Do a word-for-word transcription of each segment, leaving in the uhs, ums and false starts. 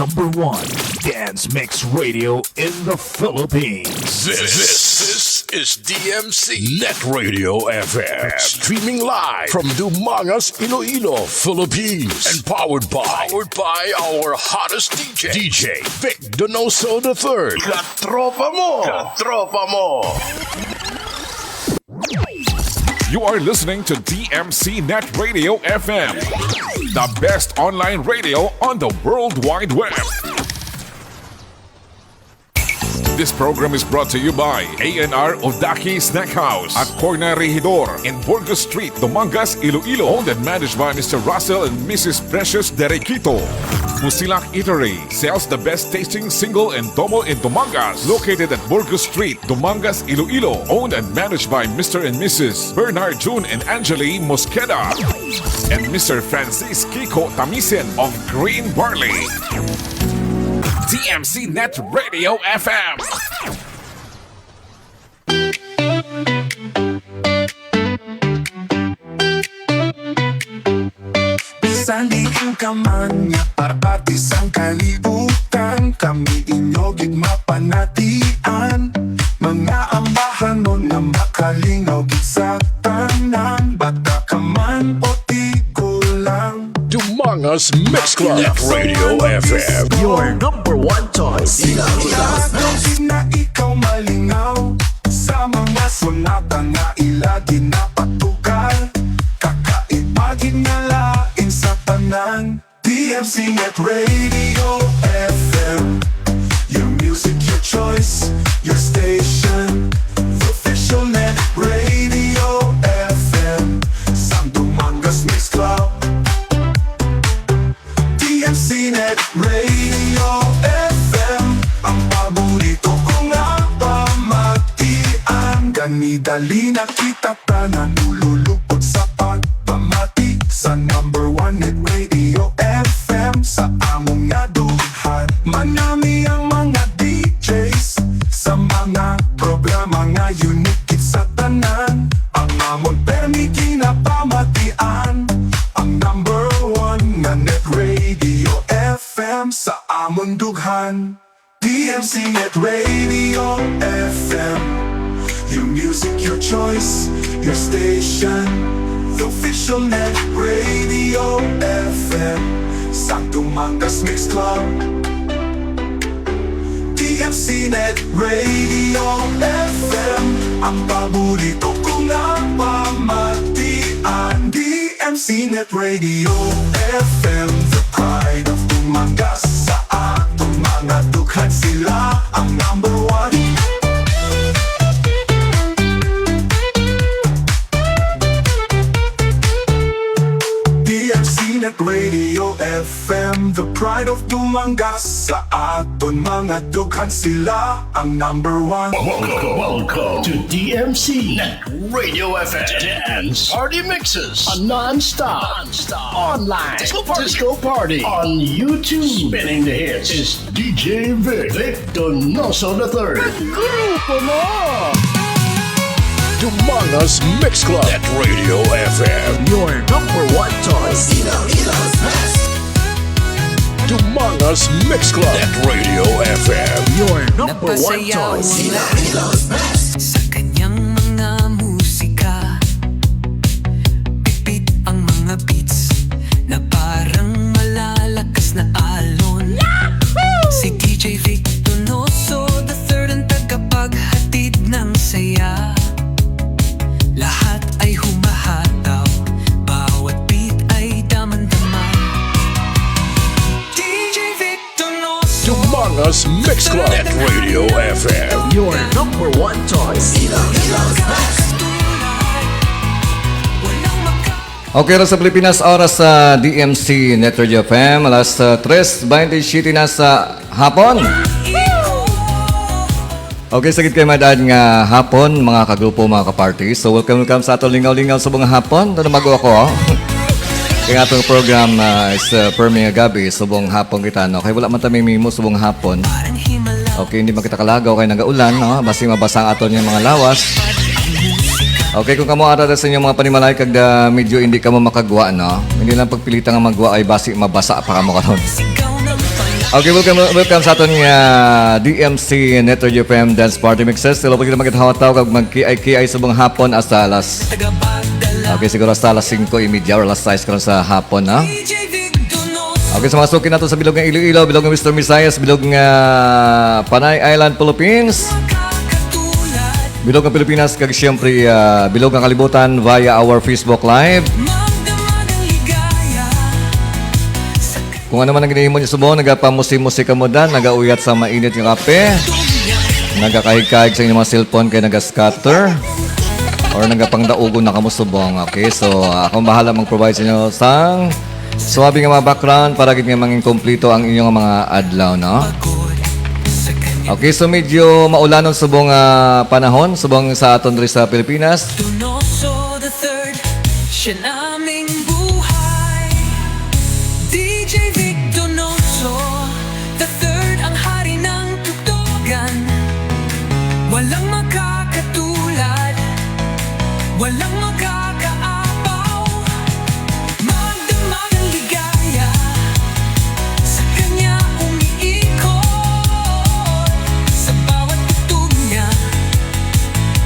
Number one dance mix radio in the Philippines. This, this is D M C Net Radio F M. Streaming live from Dumangas, Iloilo, Philippines. And powered by, powered by our hottest D J, D J Vic Donoso the third. Katropa mo! Katropa mo! You are listening to D M C Net Radio F M, the best online radio on the World Wide Web. This program is brought to you by A N R Odaki Snack House at Corner Regidor in Burgos Street, Dumangas, Iloilo. Owned and managed by Mister Russell and Missus Precious Derequito. Musilak Eatery sells the best tasting single and double in Dumangas. Located at Burgos Street, Dumangas, Iloilo. Owned and managed by Mister and Missus Bernard June and Angeli Mosqueda and Mister Francis Kiko Tamisen of Green Barley. D M C Net Radio F M. Bisan diin ka man nga parte sang kalibutan, kami inyo gid mapanatian. Mga ambahanon nga makalingaw gid sa tanan, bata ka man o tigulang. Dumangas Mix Club. Net Radio F M. Your number one choice. Sigurado gid na ikaw malingaw sa mga sonata nga ila ginapatukan. Kakaiba gid nga lain sa tanan. D M C Net Radio F M. Your music, your choice, your station. The official Net Radio F M. Sang Dumangas Mix Club. D M C Net Radio F M, ang paborito ko nga pamatian. Gani dali na kita tanan, ululupot sa pagpamati sa number one Net Radio F M sa among nga dughan. Manami ang mga D Js sa mga programa nga unique gid sa tanan. Ang amon permi ginapamatian, ang number one nga Net Radio F M sa amon dughan. D M C Net Radio F M. Your music, your choice, your station. The official Net Radio F M. Sang Dumangas Mix Club. D M C Net Radio F M, ang paborito ko nga pamatian. D M C Net Radio F M, the pride of Dumangas. Sa atong mga dughan, sila ang number one. D M C Net Radio F M, the pride of Dumangas. Sa aton mga dughan, sila ang number one. Welcome, welcome to D M C Net Radio F M. Dance Party Mixes, a non-stop, non-stop online disco party, disco party on YouTube. Spinning the hits is D J Vic, Vic Donoso the third. Grupo mo! Dumangas Mix Club. Net Radio F M. Your number one choice. Iloilo's best. Dumangas Mix Club. Net Radio F M. Your number one choice. Iloilo's best. Sa kanyang mga musika, bitbit ang mga beats na parang malalakas na alon. Si D J Vic Donoso the third ang tagapaghatid ng saya. Lahat ay humahataw, bawat beat ay damang-dama. D J Vic Donoso. Dumangas Mix Club. Net Radio F M. Your number one choice. Iloilo's best. Okay, oras sa Pilipinas, oras sa D M C Net Radio F M, alas, ah, tres twenty-seven na sa hapon. Okay, sagid kay madad nga hapon, mga kagrupo, mga kaparty. So, welcome, welcome sa aton lingaw-lingaw subong nga hapon. Ano, bago ako, oh. Kay nga atong program, ah, is, ah, permi nga gabi, subong hapon kita, no? Kay wala man ta may mimo subong hapon. Okay, hindi man kita kalagaw kay nagaulan, no? Basi mabasa ang aton yung mga lawas. Okay, kung kamo ara sa inyong mga panimalay kag, ah, medyo hindi kamo makagwa, no? Hindi lang pagpilita nga magwa ay basi mabasa pa kamo karon. Okay, welcome, welcome sa aton nga D M C Net Radio F M Dance Party Mixes. Hello, pagkita magkatawa-tawa kag mag-K I K I subong hapon hasta alas. Okay, siguro hasta alas singko y media or alas sais karon sa hapon, ha? Okay, sa mga suki nato sa bilog nga Iloilo, bilog nga Western Visayas, bilog nga Panay Island, Philippines, bilog nga Pilipinas, kag siyempre, ah, bilog nga kalibutan via our Facebook Live. Kung ano man ang ginahimo niyo subong, nagapamusi-musi kamo dan, nagauyat sa mainit nga kape, nagakahig-kahig sa inyong mga cellphone kay naga-scatter, or nagapangdaugon na kamo subong. Okay, so akong bahala mag-provide sa inyo sang suwabe nga mga background para gid nga mangin kompleto ang inyong mga adlaw, no? Okay, so medyo maulanon subong nga panahon, subong sa aton diri sa Pilipinas. Donoso the third, siya naming buhay. D J Vic Donoso the third, ang hari ng tugtugan. Walang makakatulad, walang makakaapaw. Magdamag ang ligaya, sa kanya umiikot. Sa bawat tugtog niya,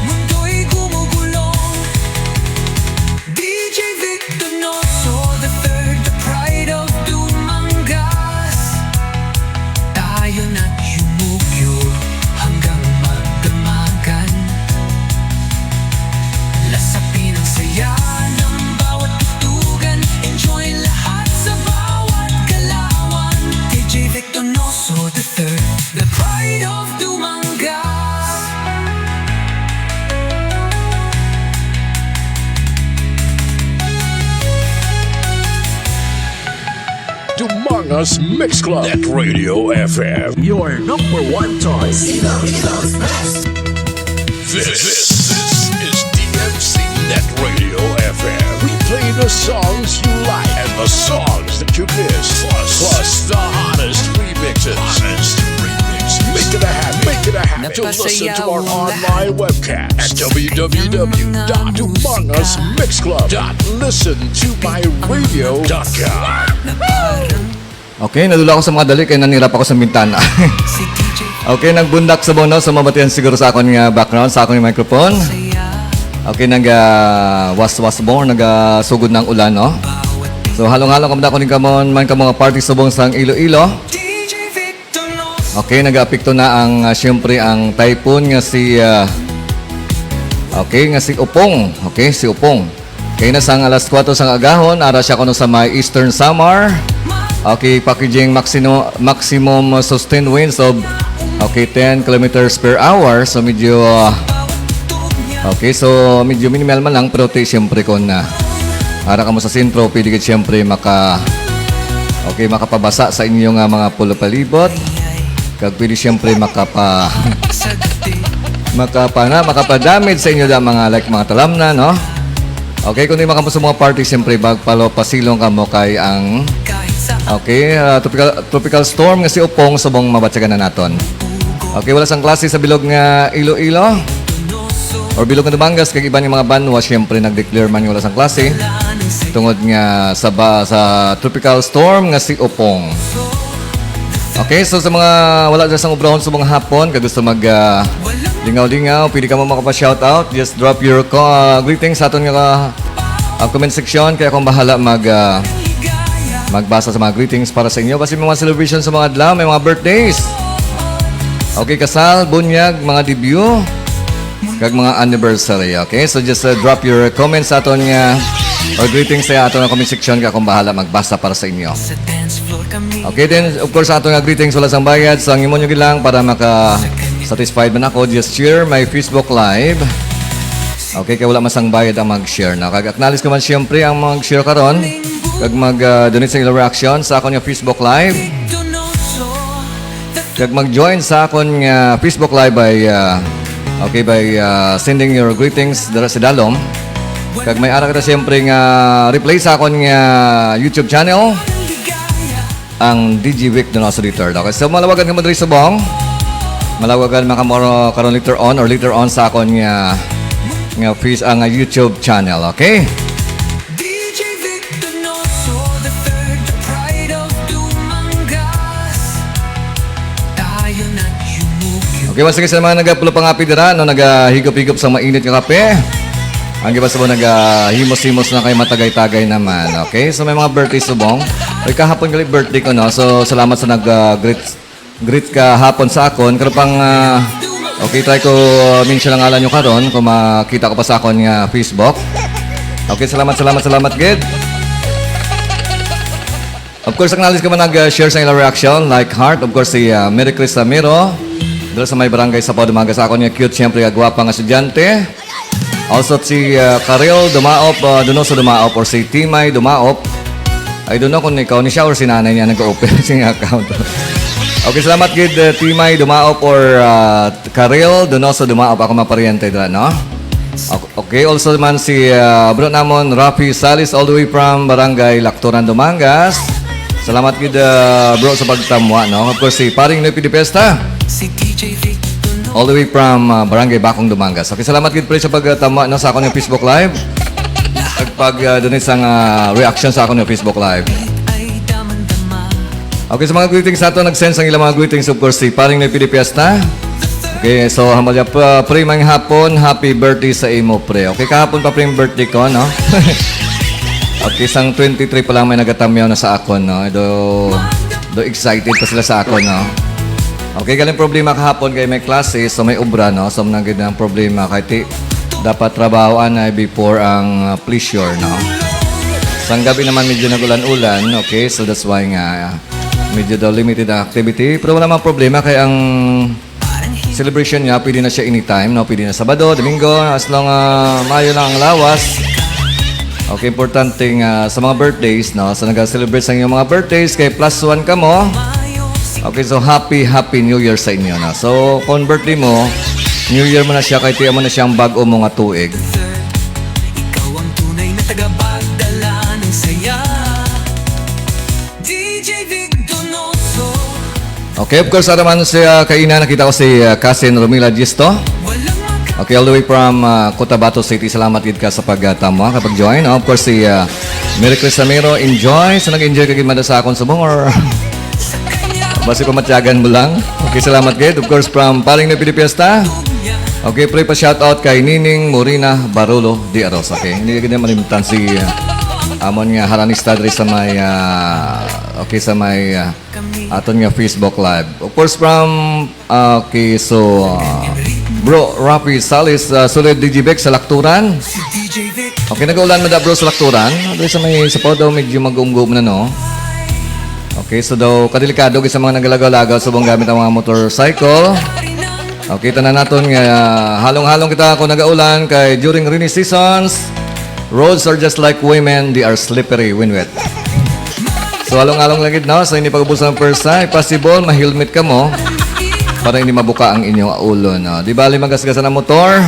mundo'y gumugulong. D J Vic Donoso the third, the pride of Dumangas. Tayo na't yumugyug hanggang magdamagan. Lasapin ang saya ng bawat tugtugan. Enjoy lahat sa bawat galawan. D J Vic Donoso the third, the pride of Dumangas. Dumangas Mix Club. Net Radio F M. Your number one choice. This, this is D M C Net Radio F M. We play the songs you like and the songs that you miss. Plus, plus the hottest remixes. Hottest remixes. Make it a habit. Make it a habit to listen to our online webcast at w w w dot dumangas mix club dot listen to my radio dot com. Okay, nadula ako sa mga dali kay nanirap ako sa bintana. Okay, nagbundak sa bono sa mabatian siguro sa akon nga background, sa akon nga microphone. Okay, nag, ah, was-was mo, nagasugod na ang ulan, no? So, halong-halong kamo na kuning kamon man kamo nga party subong sang Iloilo. Okay, nagaapekto na ang, ah, siyempre ang typhoon nga si, ah, okay, nga si Opong. Okay, si Opong. Kay na sang alas kuwatro sang agahon, ara siya kuno sa may Eastern Samar. Okay, packaging maximo-, maximum sustained winds of, okay, ten kilometers per hour. So, medyo, ah, okay, so medyo minimal man lang, pero ti, siyempre, kung, ah, ara kamo sa sentro, pwede gid, siyempre, maka-, okay, makapabasa sa inyo nga mga pulapalibot. Kag pwede, siyempre, makapa-, makapana-, makapadamage sa inyo da mga, like, mga talamnan, no? Okay, kung di man kamo sa mga party, siyempre, bag palo pasilong kamo kay ang, okay, ah, tropical, tropical storm nga si Opong subong mabatyagan na naton. Okay, wala sang klase sa bilog nga Iloilo or bilog nga Dumangas kag iban nga mga banwa, siyempre, nag-declare man nga wala sang klase tungod nga sa ba-, sa tropical storm nga si Opong. Okay, so sa mga wala dyan sa ubrahon sa mga hapon, kag gusto mag, ah, lingaw-lingaw, pwede ka mo makapa-shoutout. Just drop your co-, ah, greetings sa aton nga, ah, comment section. Kaya akong bahala mag, ah, magbasa sa mga greetings para sa inyo. Kasi may mga celebration sa mga adlaw, may mga birthdays. Okay, kasal, bunyag, mga debut, kag mga anniversary. Okay, so just, uh, drop your comments sa aton nga, or greetings sa aton nga comment section, kaya akong bahala magbasa para sa inyo. Okay, then, of course, sa aton nga greetings, wala sang bayad. So, ang imo nyo lang para maka-satisfied man ako, just share my Facebook Live. Okay, kay wala man sang bayad ang mag-share na. Kag acknowledge ko man siyempre ang mag-share karon, kag mag, uh, donate sa ilang reaction sa akon nga Facebook Live. Kag mag-join sa akon nga Facebook Live by, ah, okay, by, ah, sending your greetings dira sa dalom. Kag may ara kita siyempre nga replay sa akon nga YouTube channel, ang D J Vic Donoso the third. Okay, so malawagan kamo diri subong. Malawagan man kamo karon later on or later on sa akon nga, nga face-, ah, nga YouTube channel, okay? D J Vic Donoso the third, the pride of Dumangas. Iwan sige sa mga nagapulupang api dira, no, nagahigop-higop sa mainit nga kape. Ang iba sa mga nagahimos-himos na kay matagay-tagay naman. Okay? So may mga birthday subong. Ay, kahapon gali birthday ko, no? So salamat sa nag-greet greet kahapon sa akon. Karon pang, ah, okay, try ko mention ang ngalan nyo karon kung makita ko pa sa akon nga Facebook. Okay, salamat, salamat, salamat, gid. Of course, acknowledge ka man nag-share sa ilang reaction, like heart. Of course, si ah, Mary Chris Samiro. Dala sa may barangay sa Pau Dumagas, sa akon nga cute, siyempre, nga gwapa nga estudyante. Also, si ah, Karel Dumaop, ah, Donoso Dumaop, or si Timay Dumaop. I don't know kung ikaw ni siya or si nanay niya nag-open sing account. Okay, salamat gid, uh, Timay Dumaop or uh, Karel Donoso Dumaop. Ako maparyente dira, no? Ok- Okay, also man si uh, bro namon, Rafi Salis, all the way from Barangay Lactoran, Dumangas. Salamat gid, uh, bro, sa pagtamwa, no? Of course, si Paring Noy Pidipesta, Si D J Vic Donoso all the way from uh, Barangay Bacong, Dumangas. Okay, salamat gid, pre, sa pagtamwa, no, sa akon nga Facebook Live. Ag pag uh, donate sang uh, reaction sa akon nga Facebook Live. Ay damandama. Okay, sa mga greetings nato, nag-send sang ilang mga greetings, of course, si Paring Noy Pidipesta. Okay, so, hambalya pa, pre, may hapon, happy birthday sa imo, pre. Okay, kahapon pa, pre, yung birthday ko, no? Okay, sang twenty-three pa lang may nagatamyaw na sa akon, no? Do, do excited pa sila sa akon, no? Okay, galing problema kahapon kay may klase, so may obra, no? So, nagid ang problema kay ti, dapat trabahoan na before ang uh, pleasure, no? Sang gabi naman medyo nag-ulan-ulan, okay? So, that's why nga, uh, medyo daw limited ang activity. Pero wala mang problema kay ang celebration niya, pwede na siya anytime, no? Pwede na Sabado, Domingo, as long uh, maayo lang ang lawas. Okay, importante nga sa mga birthdays, no? Sa nag-celebrate sa inyong mga birthdays, kay plus one ka mo. Okay, so happy, happy New Year sa inyo, no? So, kung birthday mo, New Year mo na siya, kay tiyan mo na siyang bag-o mo nga tuig. Ikaw ang tunay na tagapagdala ng saya. D J Vic Donoso. Okay, of course, araman siya kaina, nakita ko si uh, Cousin Romila Gisto. Walang maka- Okay, all the way from uh, Cotabato City. Salamat gid ka sa pagtamo, ha, kapag-join. Of course, si uh, Mary Chris Samiro, enjoy. So, nag-enjoy ka gid man sa akon subong or basi pamatyagan mo lang. Okay, salamat gid. Of course, from Paring na Pilipiesta. Okay, pre, pa shout out kay Nining Morina Barolo de Aros. Okay, hindi gid malimtan si uh, amon nga haranista diri sa may uh, okay, sa may uh, aton nga Facebook Live. Of course, from, ah, okay, so, ah, Bro Rafi Salis, ah, Sulod D J Vic sa Lakturan. Okay, nag-ulan man da, bro, sa Lakturan. Dali sa may sapaw daw, medyo mag-umgum na, no? Okay, so daw, kadelikado gid sa mga nagalagaw-lagaw subong gamit ang mga motorcycle. Okay, tanan naton nga, ah, halong-halong kita kung nag-aulan kay during rainy seasons, roads are just like women, they are slippery when wet. So, halong-halong lang gid, no? So, hindi pag-ubos ang pwersa, if possible, ma-helmet ka mo para hindi mabuka ang inyong ulo, no? Di bali magasgasan ang motor,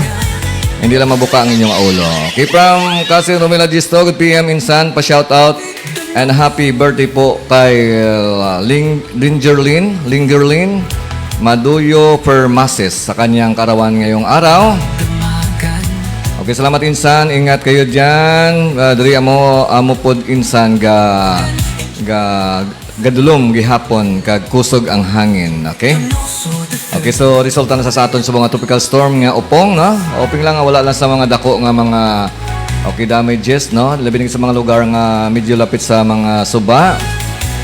hindi lang mabuka ang inyong ulo. Okay, from Cousin Romila Gisto, good P M, insan, pa-shout out and happy birthday po kay uh, Ling Lingerlin, Lingerlin Maduyo Fermases sa kanyang karawan ngayong araw. Okay, salamat insan. Ingat kayo dyan. Uh, diri amo, amo pod insan ga, ga, gadulom gihapon kag kusog ang hangin. Okay? Okay, so resulta na sa, sa aton sa mga tropical storm nga Opong, no? Oping lang nga wala lang sa mga dako nga mga, okay, damages, no? Labi na sa mga lugar nga medyo lapit sa mga suba.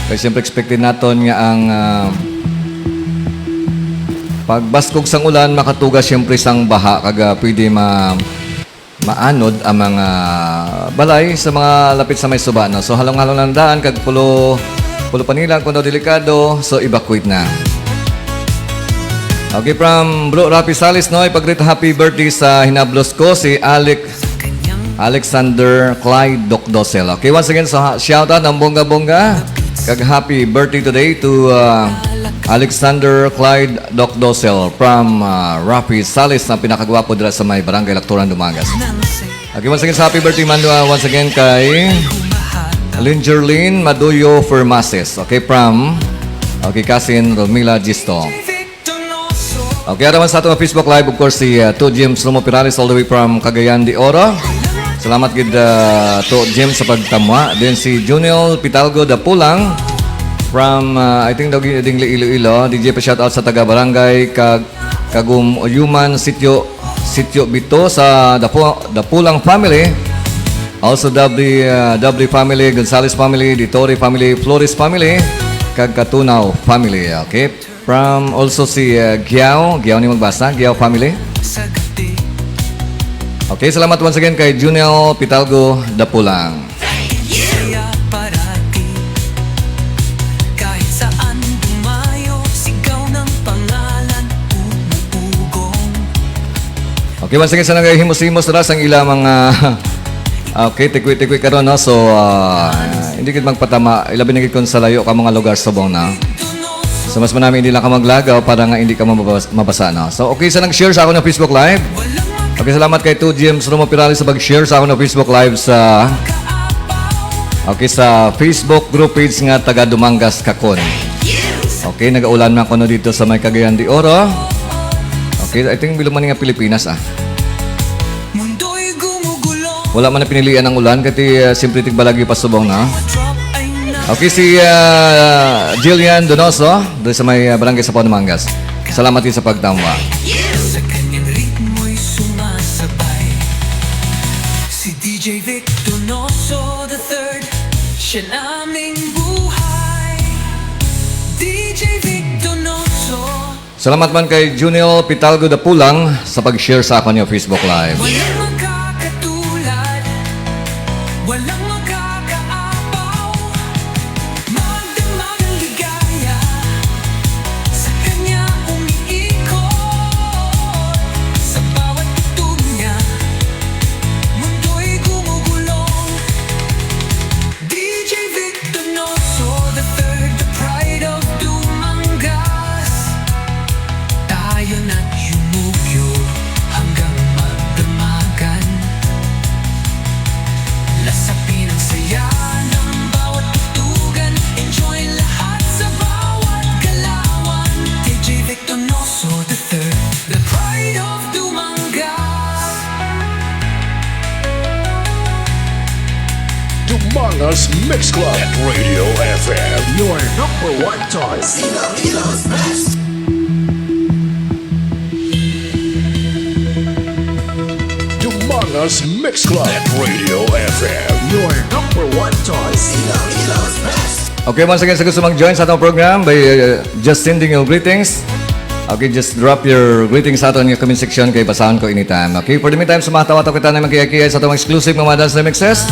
Kaya siyempre expected naton nga ang ah, pagbaskog sang ulan makatuga siyempre sang baha kag ah, pwede ma maanod ang mga balay sa mga lapit sa may suba, no? So, halong-halong lang daan kag pulo, pulo pa nila kung daw delikado, so evacuate na. Okay, from Bro Rafi Salis, no? Ipag-greet happy birthday sa hinablos ko, si Alec, Alexander Clyde Docdosel. Okay, once again, so ha- shout out ang bongga-bongga. Kag happy birthday today to uh, Alexander Clyde Docdosel from uh, Rafi Salis, ang pinakagwapo dira sa may Barangay Lactoran, Dumangas. Okay, once again, sa happy birthday man uh, once again kay Lingerlin Maduyo Fermases. Okay, from okay, Cousin Romila Gisto. Okay, araman sa ato nga Facebook Live, of course, si uh, To James Romo Perales all the way from Cagayan de Oro. Salamat gid uh, To James sa pagtamwa. Then si Junior Pitalgo Dapulang from, uh, I think, daw gid ding Iloilo. D J pa shout out sa taga Barangay kag Kagum Oyuman, Sitio, Sitio Bito sa Dapu-, Dapulang family. Also, W, uh, W family, Gonzales family, Ditore family, Flores family, kag Katunaw family. Okay. From also si, uh, Giao. Giao ni magbasa. Giao family. Okay, salamat once again kay Junel Pitalgo Dapulang. Saya parati. Kahit saan dumayo, sigaw ng pangalan, umuugong. Okay, once again, sa nagahimos-himos ra sang ila mga, okay, tikwi-tikwi karon, no? So, ah, hindi gid magpatama, ilabi na gid kung sa layo ka mga lugar subong na. So, mas manami hindi lang ka maglagaw para nga hindi ka mababas-, mabasa, no? So, okay, sa nag-share sa ako ng Facebook Live. Okay, salamat kay two G Ms Romo Pirali sa pag-share sa ako ng Facebook Live sa, okay, sa Facebook group page nga taga Dumangas Kakon. Okay, nagaulan man kuno dito sa may Cagayan de Oro. Okay, I think bilog man nga Pilipinas, ah. Wala man na pinilian ang ulan, kati, ah, siyempre tigbalagyo pa subong na. Okay, si, ah, Jillian Donoso, doon sa may, ah, barangay sa Dumangas. Salamat din sa pagtambay. Sa kanyang ritmo'y sumasabay si D J Vic Donoso the third. Siya naming buhay, D J Vic Donoso. Salamat man kay Junel Pitalgo Dapulang sa pag-share sa akon nga Facebook Live. Walang magkakatulad, walang magkakaapaw. Magdamag ang ligaya, sa kanya umiikot. Sa bawat tugtog niya, mundo'y gumugulong. D J Vic Donoso the third, the pride of Dumangas. Tayo na't yumugyo hanggang magdamagan. Lasapin ang saya ng bawat tutugan. Enjoy lahat sa bawat galawan. D J Vic Donoso the third, the pride of Dumangas. Dumangas Mix Club at Radio F M. Your number one choice. Ilonggo's best. Dumangas Mix Club at Radio F M. Your number one choice. Ilonggo's best. Okay, once again, sa gusto mag-join sa atong program, by, uh, just sending your greetings. Okay, just drop your greetings sa aton nga comment section kay basahon ko anytime. Okay, for the meantime, sa mga tawa-tawa kita na magkiyakiyay sa atong exclusive nga mga dance remixes.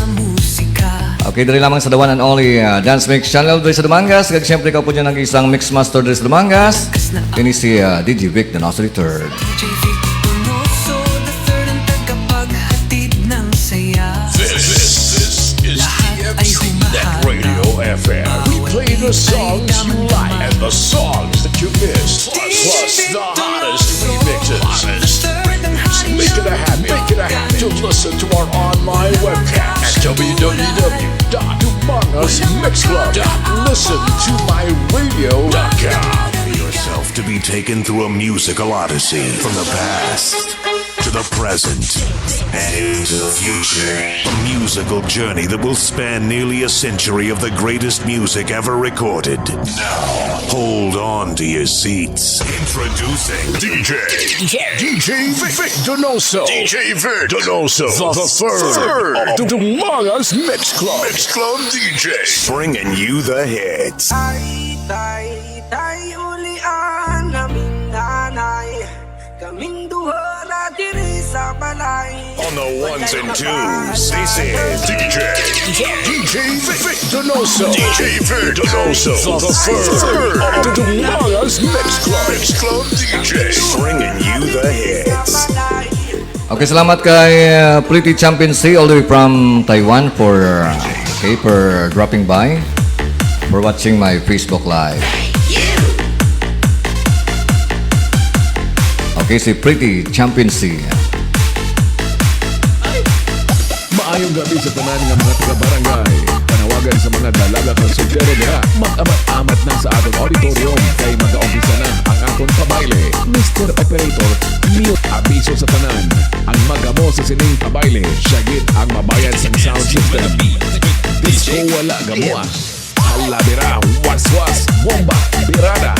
Okay, diri lamang sa the one and only, uh, Dance Mix Channel diri sa Dumangas. Kag siyempre, kaupo niya ang isang mix master diri sa Dumangas. Ini si, uh, D J Vic Donoso the third. D J Vic Donoso the third ang tagapaghatid ng saya. This, this is Lahat ay D F C Net humaharap. Radio F M. We play the songs you like and the songs that you miss. Plus, plus the hottest remixes. Make it a habit, make it a habit to listen to our online webcast at W W W dot dumangas mix club dot listen to my radio dot com. Yourself to be taken through a musical odyssey from the past to the present and into the future. A musical journey that will span nearly a century of the greatest music ever recorded. Now, hold on to your seats. Introducing D J, D J Vic, Vic Donoso, D J Vic Donoso the third of Dumangas Mix Club. Mix Club D J, bringing you the hits. Tay, tay, tay, ulian namin nanay. Kaming duha na diri sa balay. On the ones and twos, this is D J, D J Vic Donoso, D J Vic Donoso the third of Dumangas Mix Club. Mix Club D J, bringing you the hits. Okay, salamat kay, uh, Pretty Champion C all the way from Taiwan for, uh, okay, for dropping by, for watching my Facebook Live. Okay, si Pretty Champion C. Maayong gabi sa tanan nga mga taga-barangay. Panawagan sa mga dalaga kag soltero dira. Mag-amat-amat na sa aton auditorium kay mag-aumpisa na ang aton pabayle. Mister Operator, mute. Abiso sa tanan, ang magamo sa sining pabayle, siya gid ang mabayad sang sound system. Disco wala gamoa. Hala bira, waswas, bomba, birada.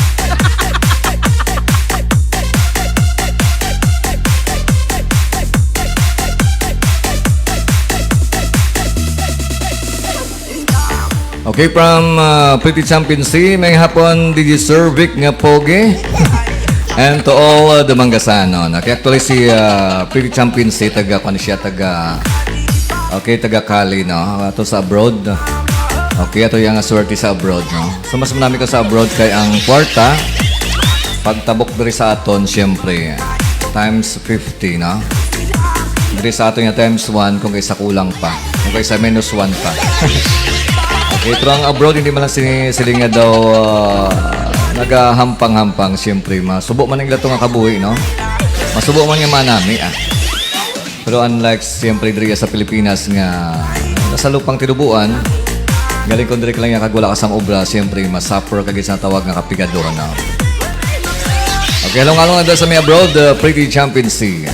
Okay, from uh, Pretty Champion C, may hapon, D J Sir Vic nga pogi. And to all uh, Dumanggasanon. Okay, actually si uh, Pretty Champion C, taga, kwan siya, taga, okay, taga Cali, no? Ato sa abroad. Okay, ato yung swerte sa abroad, no? So, mas manami ka sa abroad kay ang kwarta, pagtabok diri sa aton, siyempre, times fifty, no? Diri sa aton nga times one, kung kaysa kulang pa. Kung kaysa minus one pa. Okay, pero ang abroad, hindi man lang sini-, sila nga daw ah, nagahampang-hampang, siyempre. Masubo man ang ilato nga kabuhi, no? Masubo man nga manami, ah. Pero unlike, siyempre, diri sa Pilipinas nga nasa lupang tinubuan, galing kung diri ka lang yan kag wala ka sang obra, siyempre, masuffer ka gid sa tawag nga kapigadon, no? Okay, halong-halong na sa may abroad, uh, Pretty Champion C.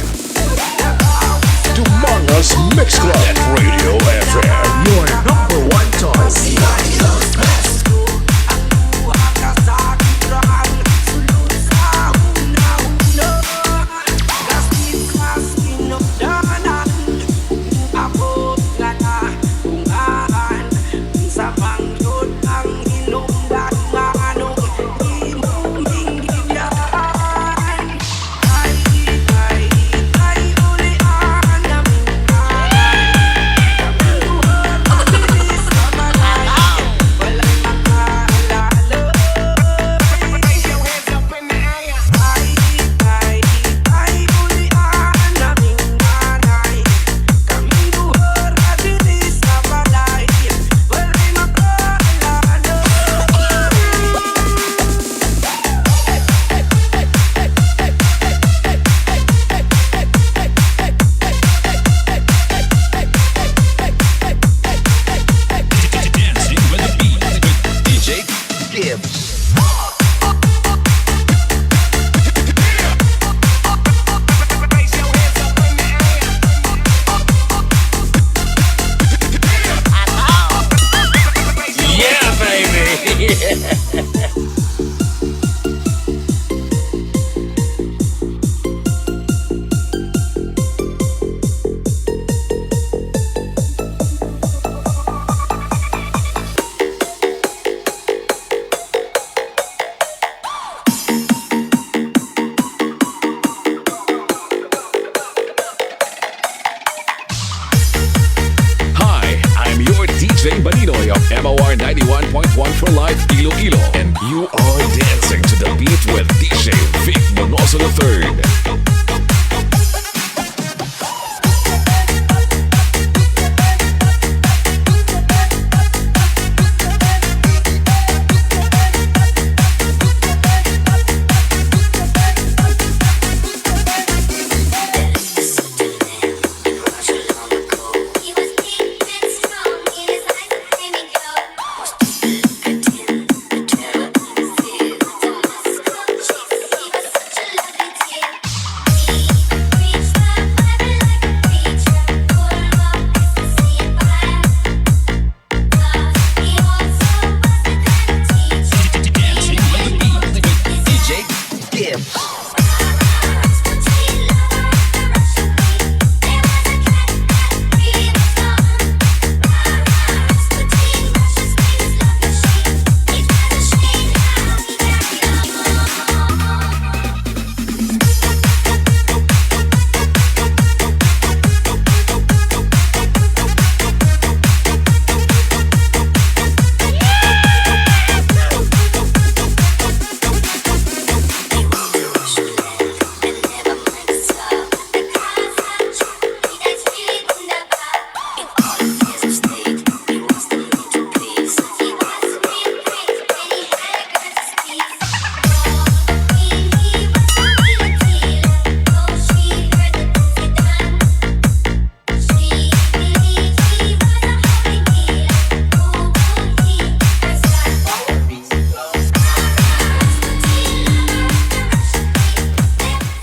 Dumangas Mix Club. Radio F M, your number one choice. Dancing with the beat with D J Gibbs. Yeah, baby. Hi, I'm your D J Balinoy of M O R ninety-one point one for Life Iloilo, and you are dancing to the beat with D J Vic Bonoso the third.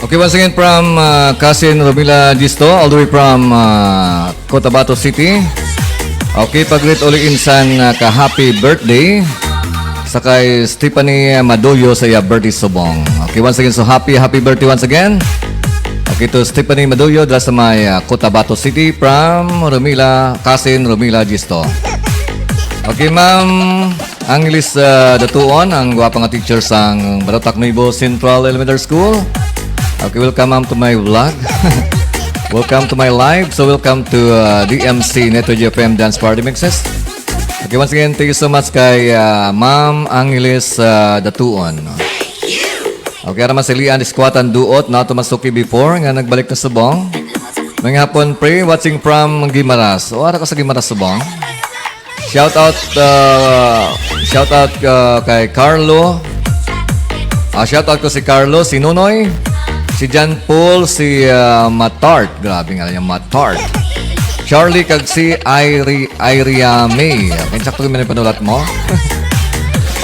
Okay, once again from uh, cousin Romila Gisto, all the way from uh, Cotabato City. Okay, pag-greet uli insan uh, ka happy birthday sa kay Stephanie Madoyo sa iya birthday subong. Okay, once again, so happy, happy birthday once again. Okay, to Stephanie Madoyo, dira sa may uh, Cotabato City from Romila, cousin Romila Gisto. Okay, Ma'am Angeles, ah, Datuon, ang gwapa nga teacher sang Barotac Nuevo Central Elementary School. Okay, welcome, ma'am, to my vlog. Welcome to my live. So, welcome to, ah, D M C Net Radio F M Dance Party Mixes. Okay, once again, thank you so much kay, ah, Ma'am Angeles, ah, Datuon. Okay, ara man si Lian Iskwatan Duot, na tumasuki before, nga nagbalik na subong. May hapon, pre, watching from Guimaras. O, ara ka sa Guimaras subong? Shout out, uh, shout out, uh, kay Carlo. Ah, shout out ko si Carlo, si Nonoy, si John Paul, si, uh, Matart. Grabe nga lang yung Matart. Charlie kag si Irie, Iria May. Okay, sakto yung panulat mo.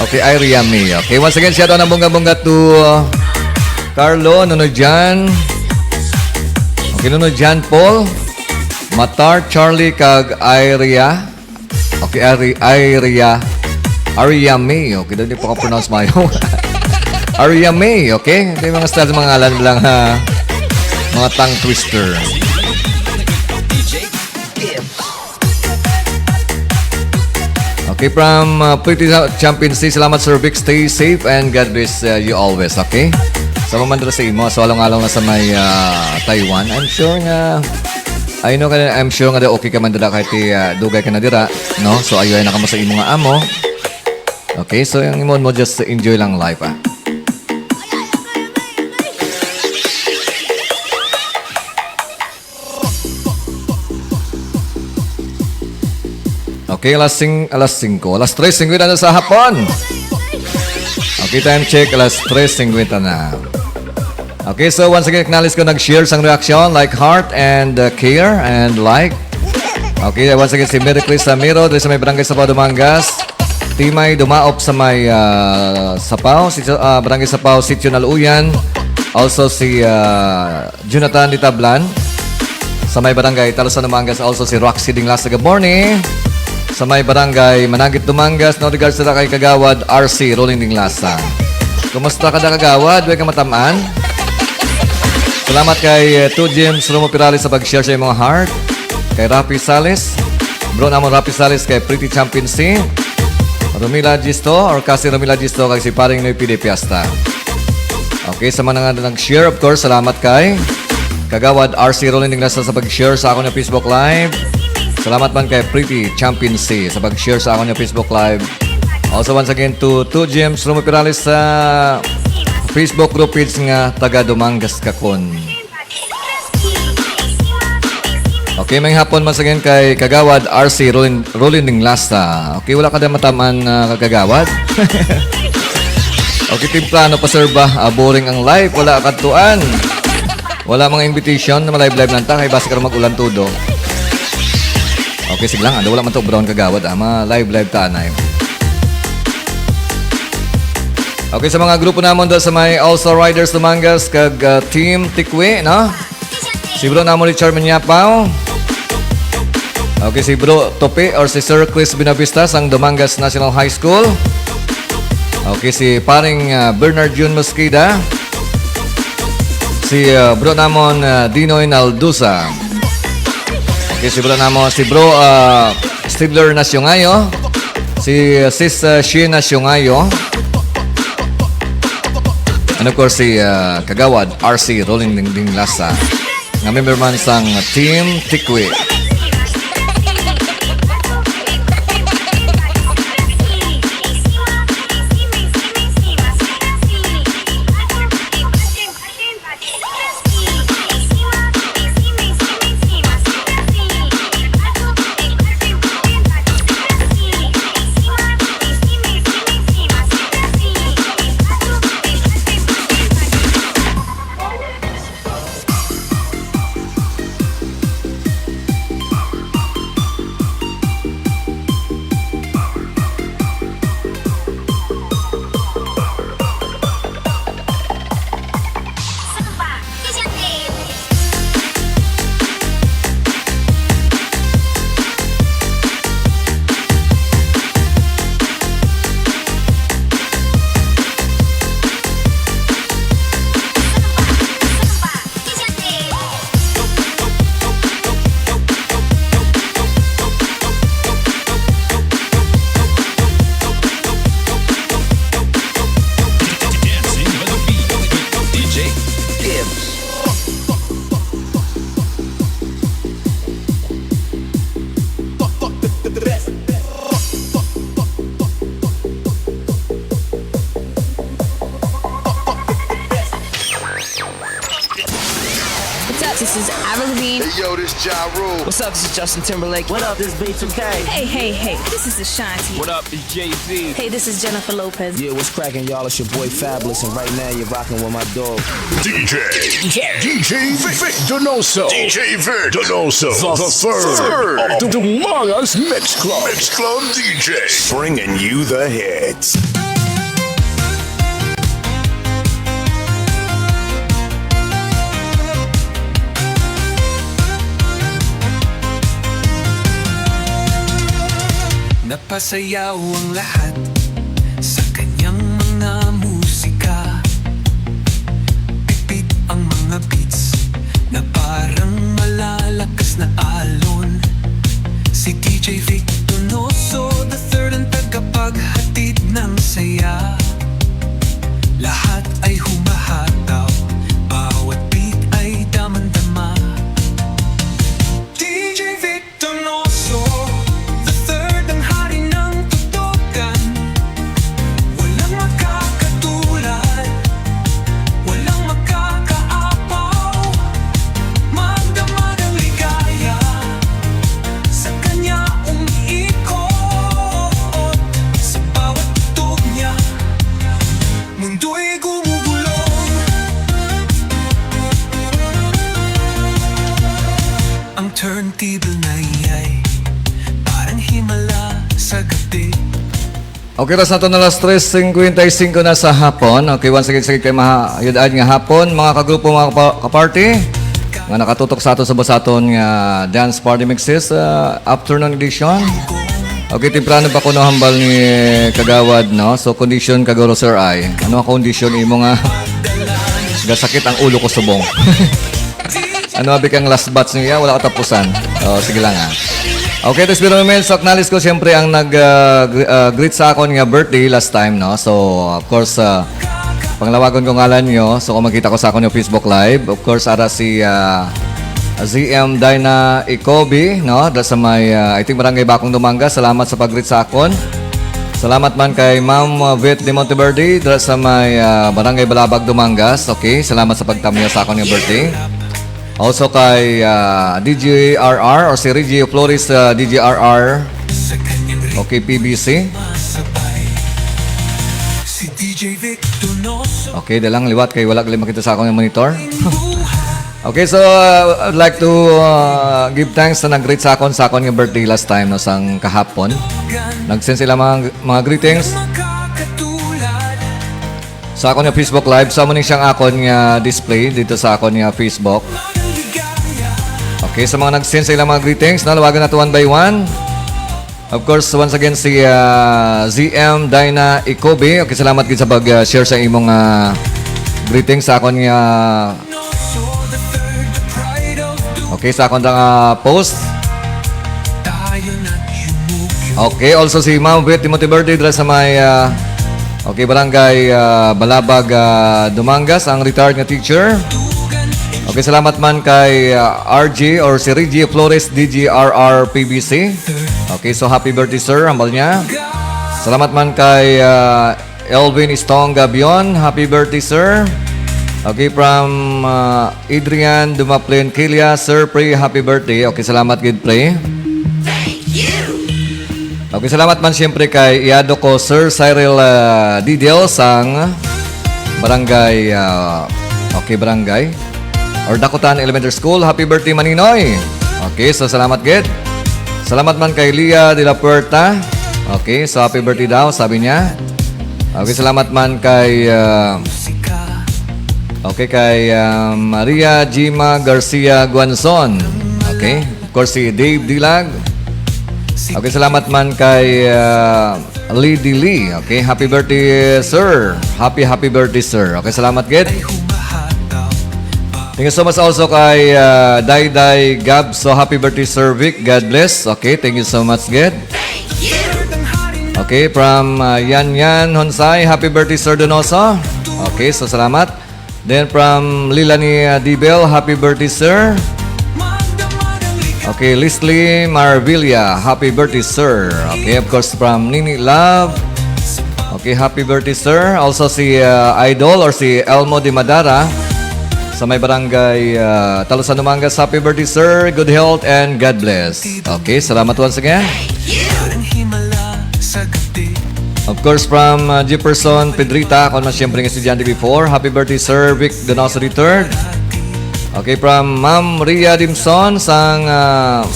Okay, Iria May. Okay, once again, shout out ng bongga-bongga to, uh, Carlo, Nonoy John. Okay, Nonoy John Paul, Matart, Charlie, kag Iria. Okay, Ari-, Aria. Aria May. Okay, daw di pa ka-pronounce mayo. Aria May, okay? Ito yung mga style, mga ngalan lang, ha? Mga tongue twister. Okay, from, uh, Pretty Cha-, Champion C, salamat, Sir Vic. Stay safe and God bless, uh, you always, okay? Sa mamandra sa imo, so along-along na sa may, uh, Taiwan. I'm sure nga I know ka, I'm sure nga daw okay ka man dira kahit, ah, dugay ka na dira, no? So, ayuhay na kamo sa imo nga amo. Okay, so yung imo mo, just enjoy lang life, ah. Okay, alas sing-, alas singko, alas tres singkwenta na sa hapon. Okay, time check, alas tres singkwenta na. Okay, so once again, acknowledge ko nag-share sang reaction, like, heart, and, uh, care, and like. Okay, once again, si Mary Chris Samiro, diri sa may Barangay Sapaw, Dumangas. Timay Dumaop sa may, uh, Sapaw, si, uh, Barangay Sapaw, Sitio Naluyan. Also si, uh, Jonathan Ditablan sa may Barangay Talusan, Dumangas. Also si Roxy Dinglasa, good morning. Sa may Barangay Managit, Dumangas, no regards sila kay Kagawad R C Rolling Dinglasa. Kumusta ka da, Kagawad? Way ka matamaan? Salamat kay, eh, Two James Romo Pirales sa pag-share sa imong heart. Kay Rafi Sales, bro namon Rafi Sales, kay Pretty Champion C, Romila Gisto, or kasi Romila Gisto, kay si Paring Noy P D Fiesta. Okay, sa mga nga nag-share, of course, salamat kay Kagawad R C Rolling Dinglasa sa pag-share sa akon nga Facebook Live. Salamat man kay Pretty Champion C sa pag-share sa akon nga Facebook Live. Also, once again, to, to James Romo Pirales sa Facebook group page nga Taga Dumangas Kakon. Okay, may hapon once again kay Kagawad R C Rolin, Rolin Dinglasa. Okay, wala ka din mataman, ah, Kagawad? Okay, temprano pa, sir, ba? Ah, boring ang life. Wala katuan. Wala mga invitation na ma-live-live lang ta. Kay basi ka mag-ulan todo. Okay, sige lang. Ano, wala man to brown, Kagawad, ah. Ma-live-live ta, anay. Okay, sa mga grupo namon do sa may All Star Riders Dumangas kag, ah, Team Tikwi, no? Si bro namo Richard Manyapaw. Okay, si bro Tope or si Sir Chris Binavista sang Dumangas National High School. Okay, si paring, ah, Bernard Jun Mosqueda. Si, ah, bro namon, ah, Dinoy Naldusa. Okay, si bro namo, si bro, ah, Stivler Nasyongayo. Si, ah, sis, ah, Sheen Nasyongayo. And of course, si, ah, Kagawad R C Rolling Dingding Lasa, nga member man sang Team Tikwi. What's up? This is Avril Lavigne. Hey, yo, this Ja Rule. What's up? This is Justin Timberlake. What up? This is B two K. Hey, hey, hey. This is Ashanti. What up? It's Jay Z. Hey, this is Jennifer Lopez. Yeah, what's cracking, y'all? It's your boy Fabulous, and right now you're rocking with my dog. D J. D J. D J Vic Donoso. D J Vic Donoso. The, the third. Of the Mangas Mix Club. Mix Club D J. Bringing you the hits. Napasayaw ang lahat sa kanyang mga musika. Pitpit ang mga beats na parang malalakas na alon. Si D J Vic Donoso the third ang tagapaghatid ng saya. Lahat ay humahataw, bawat beat ay damang-dama. D J Vic Donoso the third ang hari ng tutukan. Walang makakatulad, walang makakaapaw. Magdama ng ligaya sa kanya umiikot. Sa bawat tugtog niya, mundo'y gumugulong. Ang turntable na iya'y parang himala sa gabi. Okay, oras nato na alas tres cincuenta y cinco na sa hapon. Okay, once again, sa kay maha-, yud-ad nga hapon, mga kagrupo, mga kapa-, kaparty, nga nakatutok sa ato sa basaton nga dance party mixes, ah, afternoon edition. Okay, temprano pa kuno hambal ni Kagawad, no? So, condition kaguro, sir, ay. Ano ang condition imo nga gasakit ang ulo ko subong? Ano abi kang last batch niya? Wala katapusan. Oh, sige lang, ah. Okay, this video moments, acknowledge ko siyempre ang nag, ah, gr-, ah, greet sa akon nga birthday last time, no? So, of course, ah, panglawagon ko ngalan nyo. So, kung makita ko sa akon yung Facebook Live, of course, ara si, ah, Z M Dyna Icobi, no? Da sa may, ah, I think, Barangay Bacong, Dumangas. Salamat sa pag-greet sa akon. Salamat man kay Ma'am, ah, Vit de Monteverde, da sa may, ah, Barangay Balabag, Dumangas. Okay, salamat sa pagtamyo sa akon nga birthday. Also kay, ah, D J R R or si Reggie Flores, ah, D J R R. Okay, P B C. Si D J Vic Donoso. Okay, dalang liwat kay wala gali makita sa akong monitor. Okay, so, uh, I'd like to, uh, give thanks sa nag-greet sa akon sa akon nga birthday last time, no, sang kahapon. Nag-send sila mga, mga greetings Makakatulad. Sa akon nga Facebook Live, sa mo ni siyang akon nga display dito sa akon nga Facebook. Okay, sa mga nag-send sa ilang mga greetings, nalawagan nato one by one. Of course, once again, si, ah, Z M Dyna Icobe. Okay, salamat gid sa pag-share sa imong, ah, greetings sa akon nga, okay, sa akon nga post. Okay, also si Ma'am Beth Timothy Verde dira sa may, ah, okay, Barangay, ah, Balabag, ah, Dumangas, ang retired nga teacher. Okay, salamat man kay, ah, R G or si Reggie Flores, D G R R P B C. Okay, so happy birthday, sir, hambal niya. Salamat man kay, ah, Elvin Istong Gabion, happy birthday, sir. Okay, from, ah, Adrian Dumaplin Kilia, sir, pre, happy birthday. Okay, salamat gid, pre. Okay, salamat man siyempre kay iyado ko, Sir Cyril, ah, Didel sang Barangay, ah, okay, Barangay or Dakutan Elementary School. Happy birthday, Maninoy. Okay, so salamat gid. Salamat man kay Lia de la Puerta. Okay, so happy birthday daw, sabi niya. Okay, salamat man kay, ah, okay, kay, ah, Maria Gima Garcia Guanzon. Okay, of course, si Dave Dilag. Okay, salamat man kay, ah, Lady Lee. Okay, happy birthday, sir. Happy, happy birthday, sir. Okay, salamat gid. Thank you so much also kay, ah, Dayday Gab. So, happy birthday, Sir Vic. God bless. Okay, thank you so much gid. Okay, from, ah, Yan Yan Honsay, happy birthday, Sir Donoso. Okay, so salamat. Then from Lilani, ah, Dibel, happy birthday, sir. Okay, Leslie Marvilla, happy birthday, sir. Okay, of course, from Nini Love. Okay, happy birthday, sir. Also si, ah, Idol or si Elmo de Madara. sa may barangay, ah, Talusan, Dumangas. Happy birthday, sir. Good health and God bless. Okay, salamat once again. Of course, from, ah, Jefferson Pedrita, ako na siyempre ng estudyante before. Happy birthday, Sir Vic Donoso the third. Okay, from Ma'am Ria Dimson sang, ah,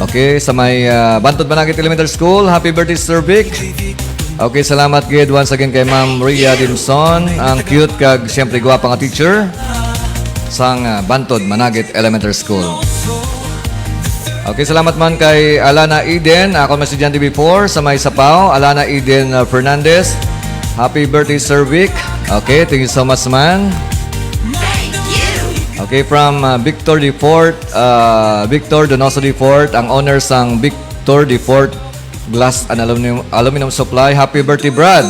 okay, sa may, ah, Bantod Managuit Elementary School. Happy birthday, Sir Vic. Okay, salamat gid once again kay Ma'am Ria Dimson, ang cute kag siyempre gwapa nga teacher sang, ah, Bantod Managuit Elementary School. Okay, salamat man kay Alana Eden. Ako may estudyante before sa may Sapaw. Alana Eden, uh, Fernandez. Happy birthday, Sir Vic. Okay, thank you so much, man. Okay, from, uh, Victor the fourth, uh, Victor Donoso the fourth, ang owner sang Victor the fourth Glass and Aluminum, Aluminum Supply. Happy birthday, Brad.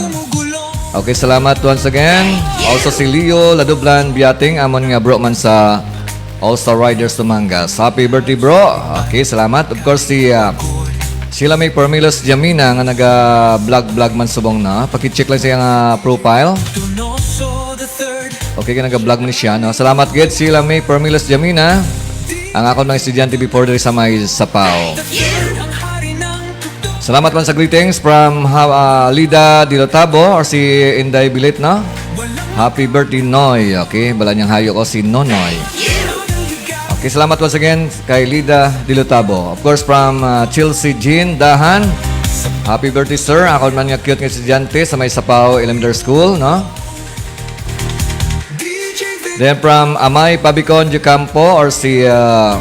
Okay, salamat once again. Also si Leo Ladublan Biating, amon nga bro man sa All Star Riders Dumangas. Happy birthday, bro. Okay, salamat. Of course, si, ah, Sheila May Formilos Jamina nga naga-vlog-vlog man subong na. Paki-check lang sa iyang, ah, profile. Okay, kay naga-vlog man siya, no? Salamat gid, Sheila May Formilos Jamina. Ang akon mga estudyante before diri sa may Sapaw. Salamat man sa greetings from ha-, ah, Lida Dilotabo or si Inday Bilit, no? Happy birthday, Noy. Okay, bala niyang hayo ko si Nonoy. Okay, salamat once again kay Lida Dilotabo. Of course, from, ah, Chelsea Jean Dahan. Happy birthday, sir. Ako man nga cute nga estudyante sa may Sapaw Elementary School, no? Then from Amay Pabicon Jucampo or si, ah,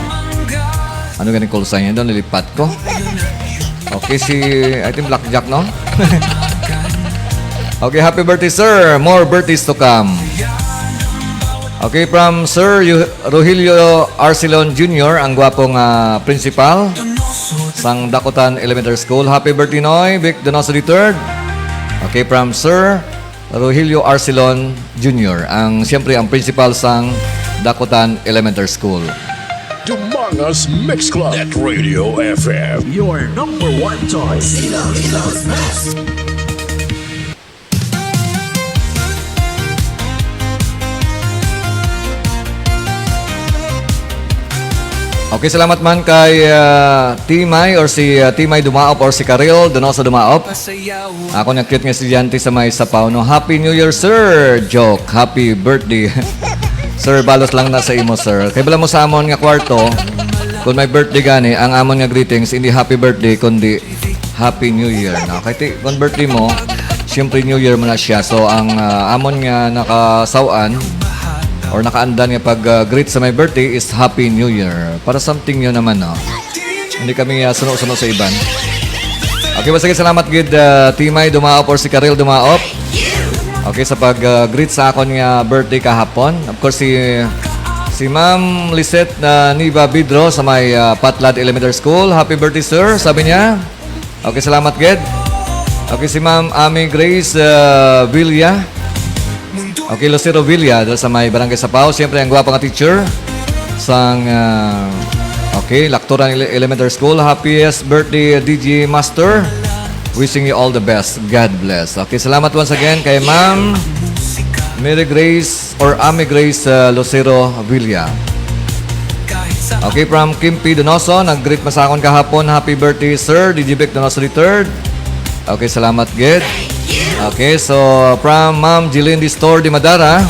ano ganing call sign niya doon? Nilipat ko. Okay, si, I think, Blackjack, no? Okay, happy birthday, sir. More birthdays to come. Okay, from Sir Yu-, Rogelio Arcelon Junior, ang gwapong, ah, principal sang Dakutan Elementary School. Happy birthday, Noy Vic Donoso the third. Okay, from Sir Rogelio Arcelon Junior, ang, siyempre, ang principal sang Dakutan Elementary School. Dumangas Mix Club at Radio F M. Your number one choice. Ilocos Best. Okay, salamat man kay, ah, Timay or si, ah, Timay Dumaop or si Karel Donoso Dumaop. Ako na cute nga estudyante sa may Sapaw, no? Happy New Year, sir! Joke, happy birthday. Sir, balos lang na sa imo, sir. Kay bala mo sa amon nga kwarto, kung may birthday gani, ang amon nga greetings, hindi happy birthday, kundi Happy New Year, no? Kay ti-, kung birthday mo, siyempre New Year mo na siya. So, ang, ah, amon nga nakasaw-an or nakaandan nga pag, ah, greet sa may birthday is Happy New Year. Para something new naman, no? Hindi kami, ah, suno-suno sa iban. Okay, basta salamat gid, ah, Timay Dumaop or si Karel Dumaop. Okay, sa pag, ah, greet sa akon nga birthday kahapon. Of course, si, si Ma'am Lisette na Niva Bidro sa may, ah, Patlad Elementary School. "Happy birthday, sir," sabi niya. Okay, salamat gid. Okay, si Ma'am Amy Grace, ah, Villa. Okay, Lucero Villa, dala sa may Barangay Sapaw. Siyempre, ang gwapa nga teacher sang, ah, okay, Lactoran Ele-, Elementary School. Happiest birthday, D J Master. Wishing you all the best. God bless. Okay, salamat once again kay Ma'am Mary Grace or Amy Grace, ah, Lucero Villa. Okay, from Kimpi Donoso, nag-greet masakon kahapon. "Happy birthday, Sir D J Vic Donoso the third." Okay, salamat gid. Okay, so from Ma'am Jeline Distor de Madara,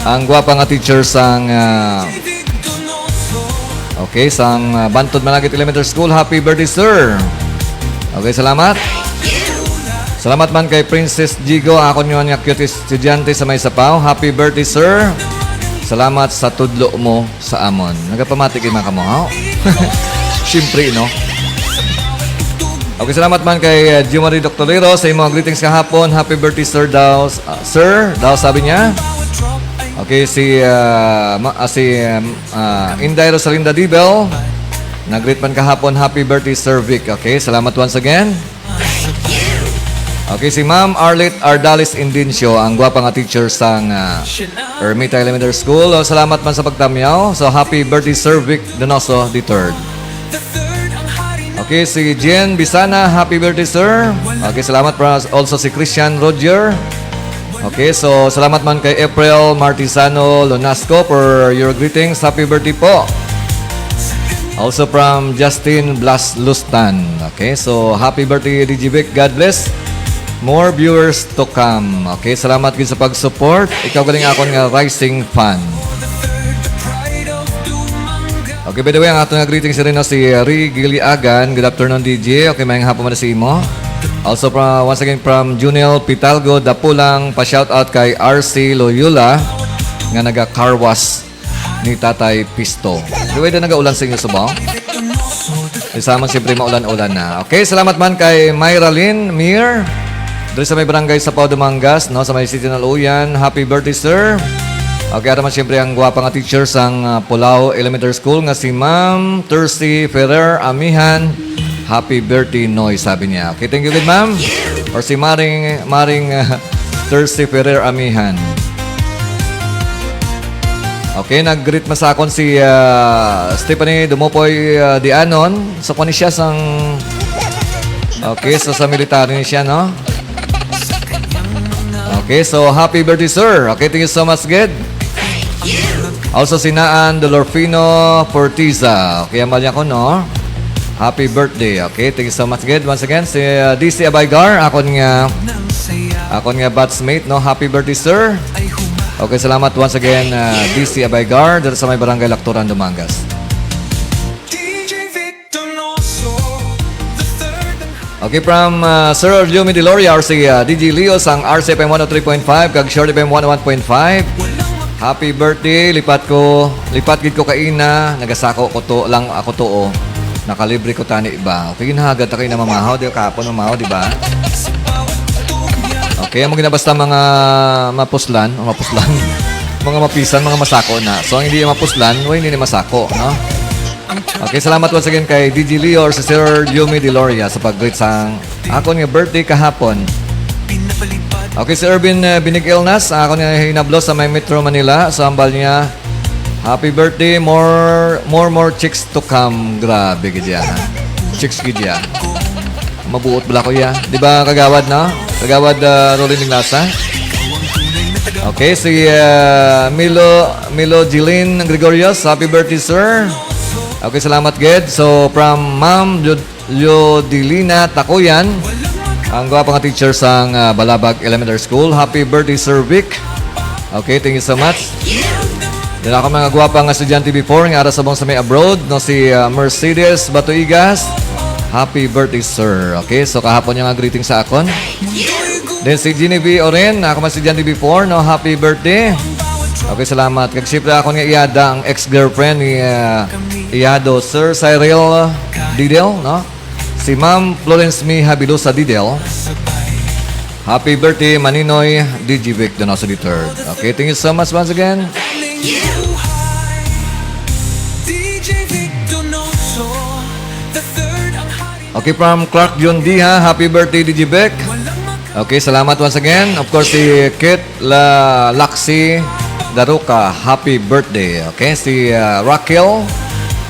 ang gwapa nga teacher sang, ah, okay, sang, ah, Bantod Managuit Elementary School. "Happy birthday, sir." Okay, salamat. Salamat man kay Princess Jigo, ako niyo nga cute estudyante sa may Sapaw. "Happy birthday, sir. Salamat sa tudlo mo sa amon." Nagapamati kay mga kamo, ha? Siyempre, no? Okay, salamat man kay, uh, Giomari Doctorero sa imong greetings kahapon. "Happy birthday, sir," daw, uh, sir, daw sabi niya. Okay, si, uh, ma-, ah, si, um, uh, Inday Rosalinda Dibel, nag-greet man kahapon, "Happy birthday, Sir Vic." Okay, salamat once again. Okay, si Ma'am Arlette Ardalis Indencio, ang gwapa nga teacher sang, ah, Ermita Elementary School. Oh, salamat man sa pagtamyaw. So, happy birthday, Sir Vic Donoso the third. Okay, si Jen Bisana, "Happy birthday, sir." Okay, salamat pa. Also si Christian Roger. Okay, so salamat man kay April Martisano Lonasco for your greetings. Happy birthday po. Also from Justin Blas Lustan. Okay, so happy birthday, D J Vic. God bless. More viewers to come. Okay, salamat gid sa pag-support. Ikaw galing akon nga rising fan. Okay, by the way, ang ato nga greetings rin, no, si Ri Giliagan. Good afternoon, D J. Okay, maayong hapon man sa imo. Also, from, once again, from Junel Pitalgo, Dapulang, pa-shout out kay R C Loyola nga naga-car wash ni Tatay Pisto. Di ba ito nagaulan sa inyo, Subong? Isa man siyempre maulan-ulan na. Okay, salamat man kay Myra Lynn Mir. Diri sa may barangay Sapaw Dumangas, no, sa may City ng Uyan. Happy birthday, sir. Okay, ara man siyempre ang gwapa nga teacher sang ah, Pulao Elementary School nga si Ma'am Tercy Ferrer Amihan. Happy birthday, Noy, sabi niya. Okay, thank you, good ma'am. Or si Maring, Maring ah, Tercy Ferrer Amihan. Okay, nag-greet man sa akon si ah, Stephanie Dumopoy ah, Dianon. So, kani siya sang... Okay, so sa military ni siya, no? Okay, so happy birthday, sir. Okay, thank you so much, gid. Also, si Naan Dolorfino Fortiza. Okay, amal niya ko, no? Happy birthday. Okay, thank you so much, gid. Once again, si uh, D C Abaygar, akon nga, akon nga batchmate, no? Happy birthday, sir. Okay, salamat once again, uh, D C Abaygar, dito sa may barangay Lakturan, Dumangas. Okay, from uh, Sir Lumi Deloria or si uh, D J Leo sang R C F M one oh three point five kag Short F M one oh one point five. Happy birthday. Lipat ko, lipat gid ko kaina. Nagasako ko to lang ako to, oh. Nakalibre ko tani ba? Okay, ginahagad ta kayo na mamahaw, di kahapon mamahaw, di ba? Okay, amo gina basta mga mapuslan, o mapuslan, mga mapisan, mga masako na. So, ang hindi mapuslan, o hindi ni masako, no? Okay, salamat once again kay D J Leo or si Sir Yumi Deloria sa pag-greet sa akon nga birthday kahapon. Okay, si Ervin uh, Binig Ilnas, akon nga hinablo sa may Metro Manila, sa ambal niya, happy birthday, more more more chicks to come. Grabe gid ya, ha? Chicks gid ya. Mabuot bala ko ya. Di ba, Kagawad, no? Kagawad uh, Rolly Niglasa? Okay, si uh, Milo Milo Jilin Gregorios, happy birthday, sir. Okay, salamat, gid. So, from Ma'am Jud- Yodilina Takuyan, ang gwapa nga teacher sang ah, Balabag Elementary School. Happy birthday, Sir Vic. Okay, thank you so much. Then ako mga gwapa nga estudyante before nga ara sa bang sa may abroad, no, si ah, Mercedes Batuigas. Happy birthday, sir. Okay, so kahapon yung nga greeting sa akon. Then si Genevieve Oren, ako mga estudyante before, no, happy birthday. Okay, salamat. Kag siyempre akon nga iyada ang ex-girlfriend ni ah, iyado Sir Cyril Didel, no? Si Ma'am Florence May Habilosa Didel. Happy birthday, Maninoy D G Vic Donoso the third. Okay, thank you so much once again. Okay, from Clark John Diha, happy birthday, D J Vic. Okay, salamat once again. Of course, si Kit La Laxi Daruca, happy birthday. Okay, si uh, Raquel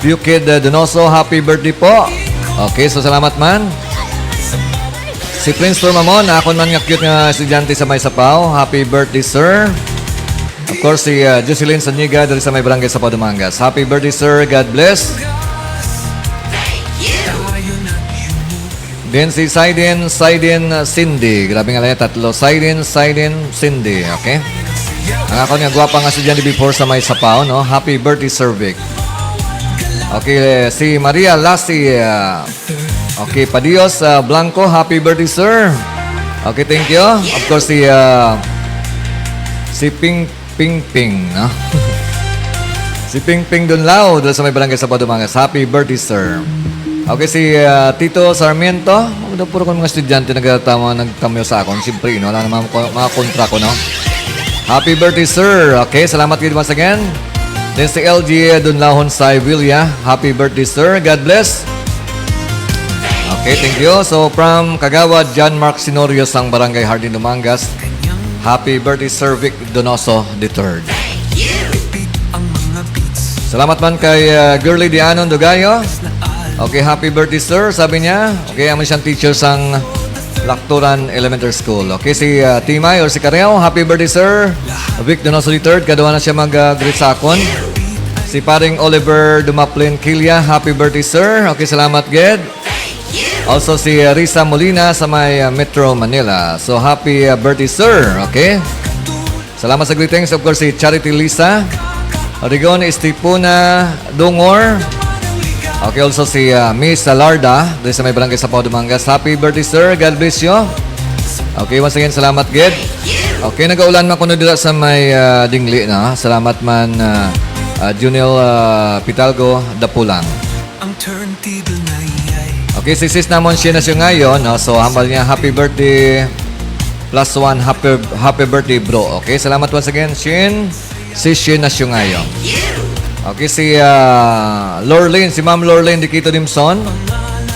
Bukid uh, Donoso, happy birthday po. Okay, so salamat man. Si Prince Turmamon, akon man nga cute nga estudyante sa may Sapaw. Happy birthday, sir. Of course, si uh, Jocelyn Saniga diri sa may barangay sa Padumangas. Happy birthday, sir. God bless. Then si Saiden, Saiden uh, Cindy. Grabe nga lang tatlo. Saiden, Saiden, Cindy. Okay? Ang ako niya gwapa nga estudyante before sa may Sapaw, no? Happy birthday, Sir Vic. Okay, si Maria Lassie. Uh, okay, Padios uh, Blanco. Happy birthday, sir. Okay, thank you. Of course, si uh, si Ping Ping Ping, no? Si Ping Ping Dunlao, dala sa may barangay sa Padumangas. Happy birthday, sir. Okay, si ah, Tito Sarmiento. Ano, puro ko mga estudyante nagtama, nagtamyo sa akon. Siyempre, no? Wala naman ko, mga kontra ko, no? Happy birthday, sir. Okay, salamat gid once again. Then si L G Dunlao Honsay Villa. Happy birthday, sir. God bless. Okay, thank you. So, from Kagawad John Mark Sinorio sang Barangay Hardin, Dumangas, happy birthday, Sir Vic Donoso the third. Salamat man kay uh, Girly Dianon Dugayo. Okay, happy birthday, sir, sabi niya. Okay, amo siyang teacher sang Takturan Elementary School. Okay, si, ah, Timay or si Kareo, happy birthday, sir. Vic Donoso the third, kadwa na siya mag, ah, greet sa akon. Si paring Oliver Dumaplin Kilia, happy birthday, sir. Okay, salamat, gid. Also, si, ah, Risa Molina sa may, ah, Metro Manila. So, happy, ah, birthday, sir. Okay? Salamat sa greetings. Of course, si Charity Lisa. Rigon Estipona Dungor. Okay, also si, ah, Miss Salarda, diri sa may barangay sa Pao Dumangas. Happy birthday, sir. God bless you. Okay, once again, salamat, gid. Okay, nagaulan man kuno dira sa may, ah, Dingli na. Salamat man, ah, ah, Junel, ah, Pitalgo, Dapulang. Ang turntable na iyay. Okay, si sis namon, Shin Asyungayo, no? So, hambal niya, happy birthday, plus one, happy, happy birthday, bro. Okay, salamat once again, Shin. Si Shin Asyungayo. Okay, si, ah, Lorlene, si Ma'am Lorlene Dikito Dimson,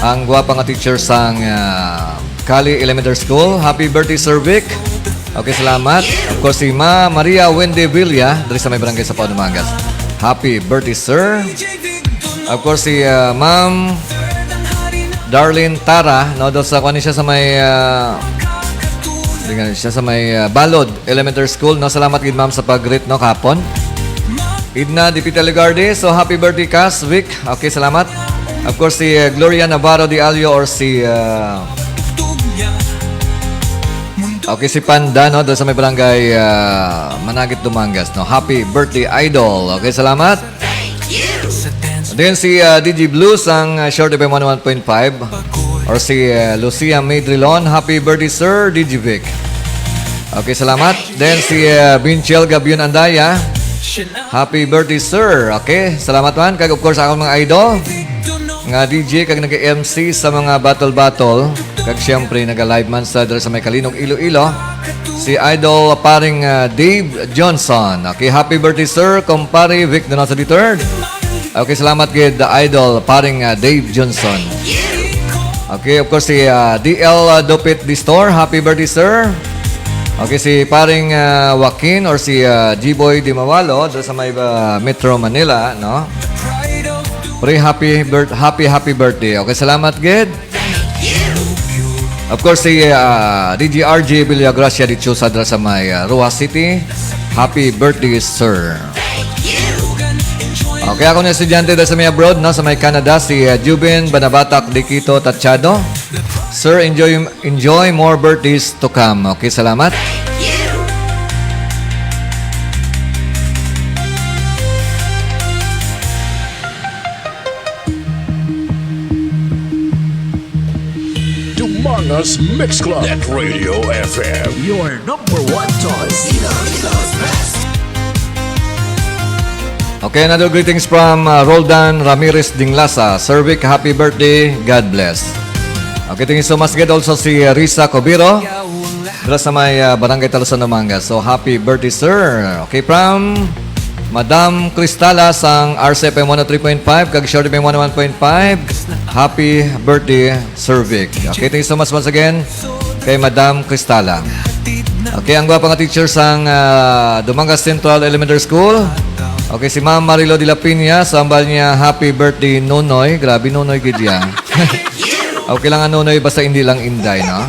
ang gwapa nga teacher sang, ah, Cali Elementary School. Happy birthday, Sir Vic. Okay, salamat. Of course, si Ma Maria Wendy Villa, diri sa may barangay sa Pao Dumangas. Happy birthday, sir. Of course, si, ah, Ma'am Darlene Tara, no, do sa, kuwan siya sa may, ah, di nga siya sa may, ah, Balod Elementary School, no? Salamat gid, ma'am, sa pag-greet, no, kahapon. Edna Dipita Legarde, so happy birthday, Kas, Vic. Okay, salamat. Of course, si, ah, Gloria Navarro de Alio or si, ah, okay, si Panda, no, doon sa may barangay, ah, Managit, Dumangas, no. Happy birthday, idol. Okay, salamat. Then si, ah, D J Blue sang, ah, Short F M one oh one point five. Or si, ah, Lucia May Drilon. Happy birthday, Sir D J Vic. Okay, salamat. Then si, ah, Binchel Gabion Andaya. Happy birthday, sir. Okay, salamat man. Kag of course, akong mga idol nga D J kag nag-M C sa mga battle-battle. Kag siyempre, naga-live man sa, dira sa may Calinog, Iloilo. Si Idol paring, ah, Dave Johnson. Okay, happy birthday, sir, kumpare Vic Donato the third. Okay, salamat gid, the Idol paring, ah, Dave Johnson. Okay, of course, si, ah, D L, ah, Dopit Distor. Happy birthday, sir. Okay, si paring, ah, Joaquin or si, ah, G-Boy Dimawalo, do sa may, ah, Metro Manila, no? Pre, happy birth-, happy, happy birthday. Okay, salamat gid. Of course, si, ah, D J R J Villagracia Dichosa dira sa may, ah, Roxas City. Happy birthday, sir. Okay, ako na estudyante dira sa may abroad, no, sa may Canada, si, ah, Juben Banabatak Dikito Tachado. Sir, enjoy, enjoy more birthdays to come. Okay, salamat. Dumangas Mix Club at Radio F M. Your number one choice. Okay, another greetings from, uh, Roldan Ramirez Dinglasa. Sir Vic, happy birthday. God bless. Okay, thank you so much. Gid also si, uh, Risa Cobiro. Dira sa may, uh, Barangay Talusan, Dumangas. So, happy birthday, sir. Okay, from Madam Cristala sang R C F M one oh three point five kag Short F M one oh one point five. Happy birthday, Sir Vic. Okay, thank you so much once again kay Madam Cristala. Okay, ang gwapa nga teacher sang, ah, Dumangas Central Elementary School. Okay, si Ma'am Marilo de la Piña, sa hambal niya, "Happy birthday, Nonoy." Grabe, Nonoy gid ya. Okay lang ang Nonoy, basta hindi lang Inday, no?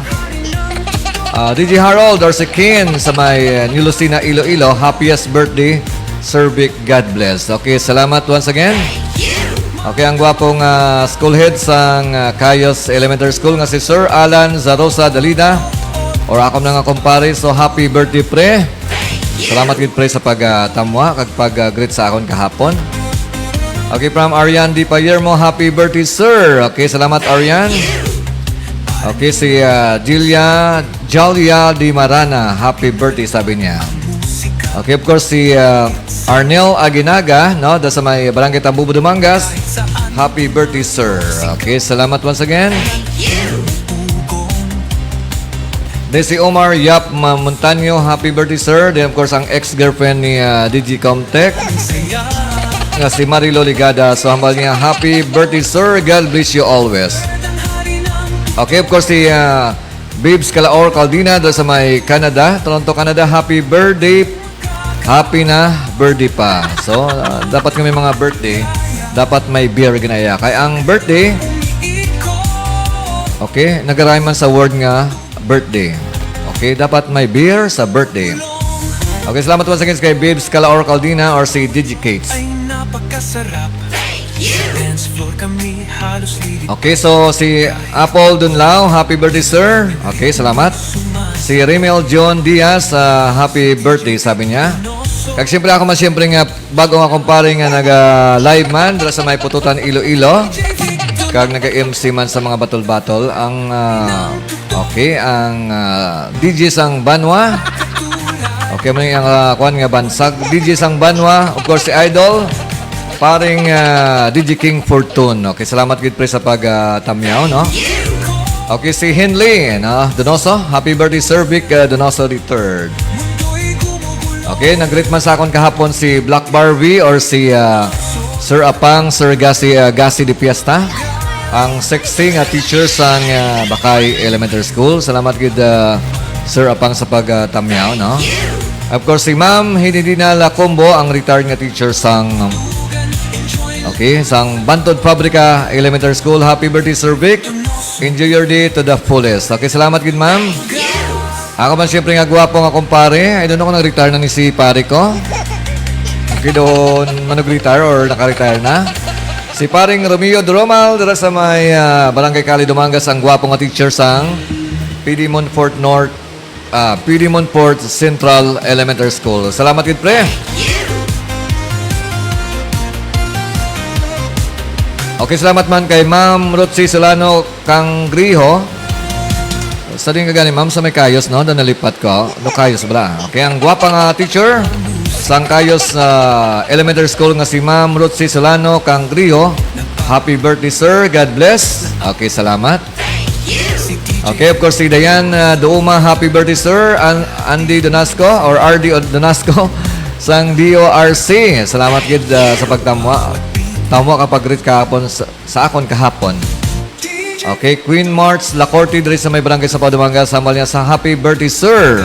Ah, D J Harold or si Ken sa may, eh, New Lucena, Iloilo, happiest birthday, Sir Vic. God bless. Okay, salamat once again. Okay, ang gwapong, ah, school head sang, ah, Cayos Elementary School nga si Sir Alan Zarosa Dalida, or ako na nga kumpare. So, happy birthday, pre. Salamat gid, pre, sa pag, ah, tamwa kag pag, ah, greet sa akon kahapon. Okay, from Arian D. Payermo, happy birthday, sir. Okay, salamat, Arian. Okay, si, ah, Julia, Julia Di Marana, happy birthday, sabi niya. Okay, of course, si, ah, Arnel Aguinaga, no, da sa may Barangay Tambubo, Dumangas. Happy birthday, sir. Okay, salamat once again. Then si Omar Yap Ma-, Montaño, happy birthday, sir. Then, of course, ang ex-girlfriend ni, ah, D J Comtech, nga si Marilo Ligada. So, hambal niya, "Happy birthday, sir. God bless you always." Okay, of course, si, ah, Bibs Calaor Caldina, do sa may Canada, Toronto, Canada. Happy birthday. Happy na birthday pa. So, ah, dapat nga may mga birthday, dapat may beer ginaya. Kay ang birthday, okay, nagaray man sa word nga birthday. Okay, dapat may beer sa birthday. Okay, salamat once again kay Bibs Calaor Caldina or si Digicakes. Ay, napakasarap. Sa dance floor kami halos lilip. Okay, so si Apple Dunlao, happy birthday, sir. Okay, salamat. Si Remel John Diaz, ah, happy birthday, sabi niya. Kag siyempre ako man, siyempre nga, bago nga kumpare nga naga-live man dira sa may Pututan, Iloilo. Kag naga-M C man sa mga batol-batol. Ang, ah, okay, ang, ah, D J sang Banwa. Okay, man ang, ah, kuwan nga bansag. D J sang Banwa, of course, si Idol. Paring, ah, D J King Fortune. Okay, salamat gid, pre, sa pag, ah, tamyaw, no? Okay, si Henley, no? Donoso. Happy birthday, Sir Vic, ah, Donoso the third. Okay, nag-greet man sa akon kahapon si Black Barbie or si, ah, Sir Apang, Sir Gasi, ah, Gasi de Fiesta, ang sexy nga teacher sang, ah, Bakay Elementary School. Salamat gid, ah, Sir Apang, sa pag, ah, tamyaw, no? Of course, si Ma'am Hinidina Lacombo, ang retired nga teacher sang, okay, sang Bantod Fabrica Elementary School. Happy birthday, Sir Vic. Enjoy your day to the fullest. Okay, salamat gid, ma'am. Ako man, siyempre, nga gwapo nga kumpare. I don't know kung nag-retire na ni si pare ko. Okay, doon man nag-retire or naka-retire na. Si paring Romeo Dromal, dira sa may, ah, Barangay Cali, Dumangas, ang gwapo nga teacher sang P D Monfort North, ah, P D Monfort Central Elementary School. Salamat gid, pre. Okay, salamat man kay Ma'am Rotsi Solano Cangriho. Sa din ka gani, ma'am, sa may Kayos, no? Doon nalipat ko. No, Kayos, bala. Okay, ang gwapa nga teacher sang Kayos, ah, Elementary School nga si Ma'am Rotsi Solano Cangriho. Happy birthday, sir. God bless. Okay, salamat. Okay, of course, si Dayan, ah, Duuma, happy birthday, sir. An-, Andy Donasco or R D Donasco sang D O R C. Salamat gid, ah, sa pagtamwa. Tamwa ka pag-greet kahapon sa, sa akon kahapon. Okay, Queen March Lacorte diri sa may barangay sa Padumangas, hambal niya sa happy birthday, sir.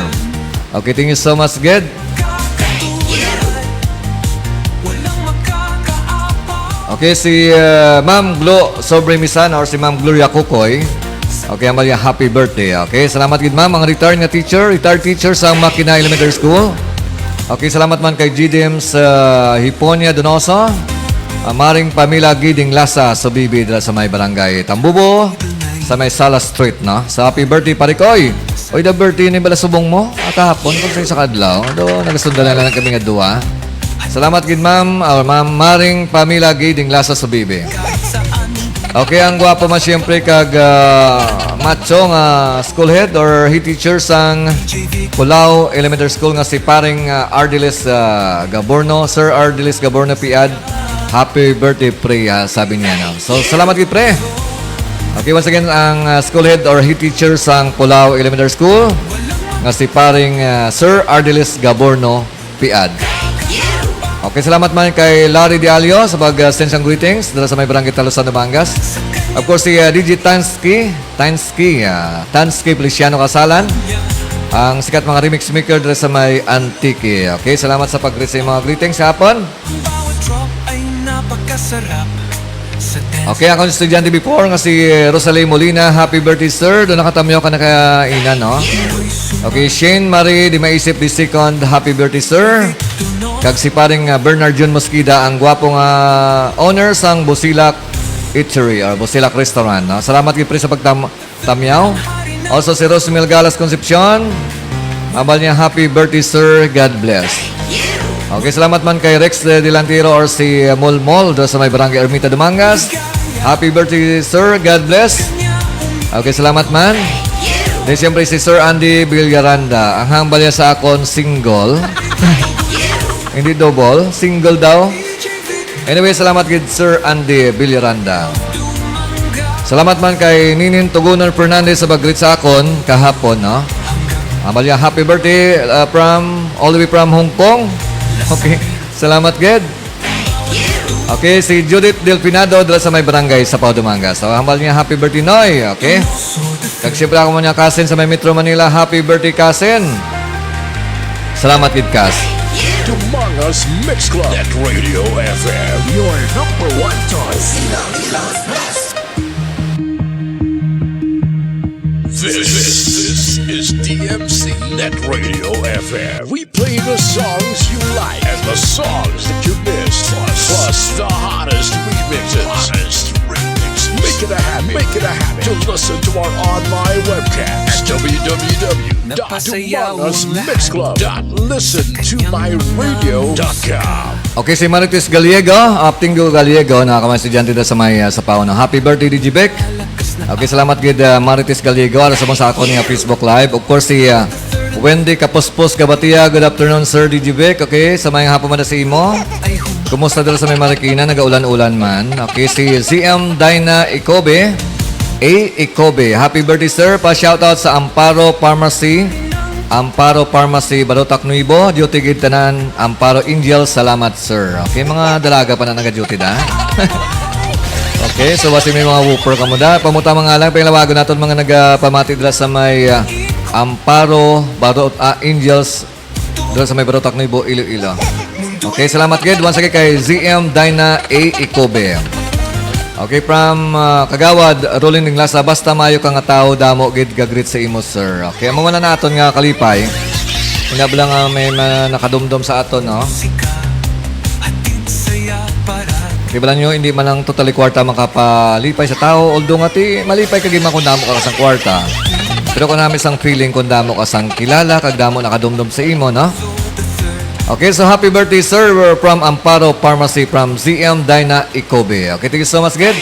Okay, thank you so much, gid. Okay, si, uh, Ma'am Glo Sobre Misana or si Ma'am Gloria Kukoy. Okay, hambal niya, happy birthday. Okay, salamat gid, ma'am. Ang retired nga teacher, retired teacher sa Makina Elementary School. Okay, salamat man kay G D M sa Hiponia Donoso. Ah, Maring Pamela Giding Lasa, Subibi, dira sa may barangay Tambubo, sa may Sala Street, no? Sa happy birthday, pare ko, oy. Oy, the birthday ni bala subong mo? Ah, kahapon, kung sa isa ka adlaw. Do, nagasundalan lang kami nga duwa. Salamat gid, ma'am. Or ma'am Maring Pamela Giding Lasa, Subibi. Okay, ang gwapo man siyempre kag, ah, macho nga school head or head teacher sang Culao Elementary School nga si paring, ah, Ardiles, ah, Gaborno, Sir Ardiles Gaborno Piad. Happy birthday, pre, ah, sabi niya, no? So, salamat gid, pre. Okay, once again, ang, ah, school head or head teacher sang Culao Elementary School nga si paring, ah, Sir Ardiles Gaborno Piad. Okay, salamat man kay Larry Diallo sa pag, uh, send sang greetings dala sa may barangay Talusan, Dumangas. Of course, si, uh, D J Tansky, Tansky, uh, Tansky Feliciano Kasalan, ang sikat mga remix maker dala sa may Antique. Okay, salamat sa pag-greet sa imong mga greetings hapon. Okay, akong estudyante before nga si Rosalie Molina, happy birthday, sir. Doon nakatamyo ka na kainan, no? Okay, Shane Marie Di Maisip the second, happy birthday, sir. Kag si paring, ah, Bernard Jun Mosqueda, ang gwapo nga owner sang Busilak Eatery or Busilak Restaurant, no? Salamat gid, pre, sa pagtam-, Tamyaw. Also si Rosemel Galas Concepcion. Hambal niya, "Happy birthday, sir. God bless." Okay, salamat man kay Rex, eh, Delantero or si, eh, Molmol do sa may Barangay Ermita, Dumangas. Happy birthday, sir. God bless. Okay, salamat man. Then, siyempre, si Sir Andy Villaranda. Ang hambal niya sa akon, single. Hindi double, single daw. Anyway, salamat gid, Sir Andy Villaranda. Salamat man kay Ninin Tugunan Fernandez sa pag-greet sa akon kahapon, no? Amalia, happy birthday, uh, from, all the way from Hong Kong. Okay, salamat gid. Okay, si Judith Delfinado dala sa may barangay sa Pao, Dumangas. So, hambal niya, "Happy birthday, Noy." Okay? Kag siyempre ako mo niya, cousin sa may Metro Manila. Happy birthday, cousin. Salamat gid, Kas. Dumangas Mix Club at Radio F M, your number one choice. This, this is D M C Net Radio F M. We play the songs you like and the songs that you miss, plus, plus the hottest remixes. Hottest remixes. Make it a habit. Make it a habit to listen to our online webcast at w w w dot dumangas mix club dot listen to my radio dot com. Okay, si Marites Gallego, Aptingo Gallego, na ka mga estudyante da sa may, ah, sa Pao, no? Happy birthday, D J Vic. Okay, salamat gid, ah, Marites Gallego, ara sa mo sa akon nga Facebook Live. Of course, si, ah, Wendy Kapuspos Gabatia, good afternoon, Sir D J Vic. Okay, sa may hapon man na sa imo. Kumusta dira sa may Marikina? Nagaulan-ulan man. Okay, si Z M Dyna Icobe. A Icobe. Happy birthday, sir. Pa-shoutout sa Amparo Pharmacy. Amparo Pharmacy, Barotac Nuevo. Duty gid tanan. Amparo Angel, salamat, sir. Okay, mga dalaga pa na naga-duty da. Okay, so basi may mga woofer ka mo da. Pamutama nga lang, panglawagon naton mga nagapamati dira sa may, ah, Amparo, Barot, ah, Angels, dira sa may Barotac Nuevo, Iloilo. Okay, salamat gid once again kay Z M Dyna A Icobe. Okay, from, ah, Kagawad Rolling Inglasa, basta maayo ka nga tawo, damo gid ga-greet sa imo, sir. Okay, amo man na naton nga kalipay. Hinabla nga may ma-, nakadumdom sa aton, no? Kay bala nyo, hindi man lang totally kwarta makapalipay sa tao, although nga ti malipay ka gid man kung damo ka sang kwarta. Pero kung nami sang feeling kung damo ka sang kilala, kag damo nakadumdom sa imo, no? Okay, so happy birthday, sir. We're from Amparo Pharmacy from Z M Dyna Icobe. Okay, thank you so much, gid.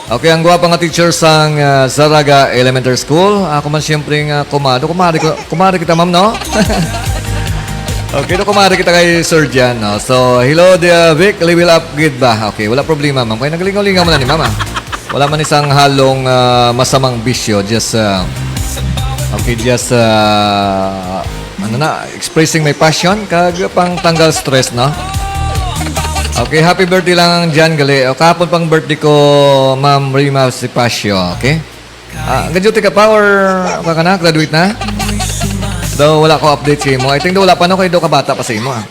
Okay, ang gwapa nga teacher sang, ah, Zaraga Elementary School. Ako man siyempre nga kumado. Kumari, ko, kumari kita, ma'am, no? Okay, no, kumari kita kay Sir Jan, no? So, hello, dear Vic. Level up gid ba? Okay, wala problema, ma'am. Kaya naglingaw-lingaw mo na ni mama. Wala man isang halong, ah, masamang bisyo. Just, ah, okay, just, ah, ano na, expressing my passion, kag pang tanggal stress, no? Okay, happy birthday lang, Jan, gali. O, kahapon pang birthday ko, Ma'am Rima Sipacio, okay? Ah, nag-duty ka pa or ka, ka na? Graduate na? Daw wala ko update sa imo. I think daw wala pa, no, kay daw kabata pa sa imo, ah.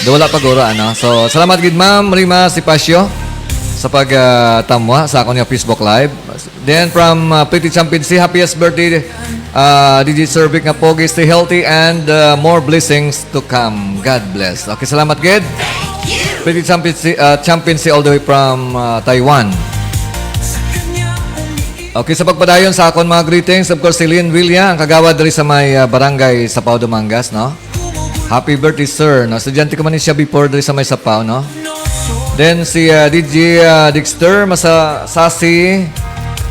Daw wala pa guro, ano? So, salamat gid, Ma'am Rima Sipacio, sa pag, ah, tamwa sa akon nga Facebook Live. Then from, ah, Pretty Championcy, happiest birthday, ah, D J Sir Vic nga pogi. Stay healthy and, ah, more blessings to come. God bless. Okay, salamat gid. Pretty Championcy, ah, Championcy all the way from, ah, Taiwan. Okay, sa pagpadayon sa akon mga greetings, of course, si Lynn Villa, ang kagawad diri sa may, ah, barangay sa Pao, Dumangas, no? Happy birthday, sir. No, estudyante ko man ni siya before diri sa may Sapaw, no? Then si, ah, D J, ah, Dexter, masa-, Sasi,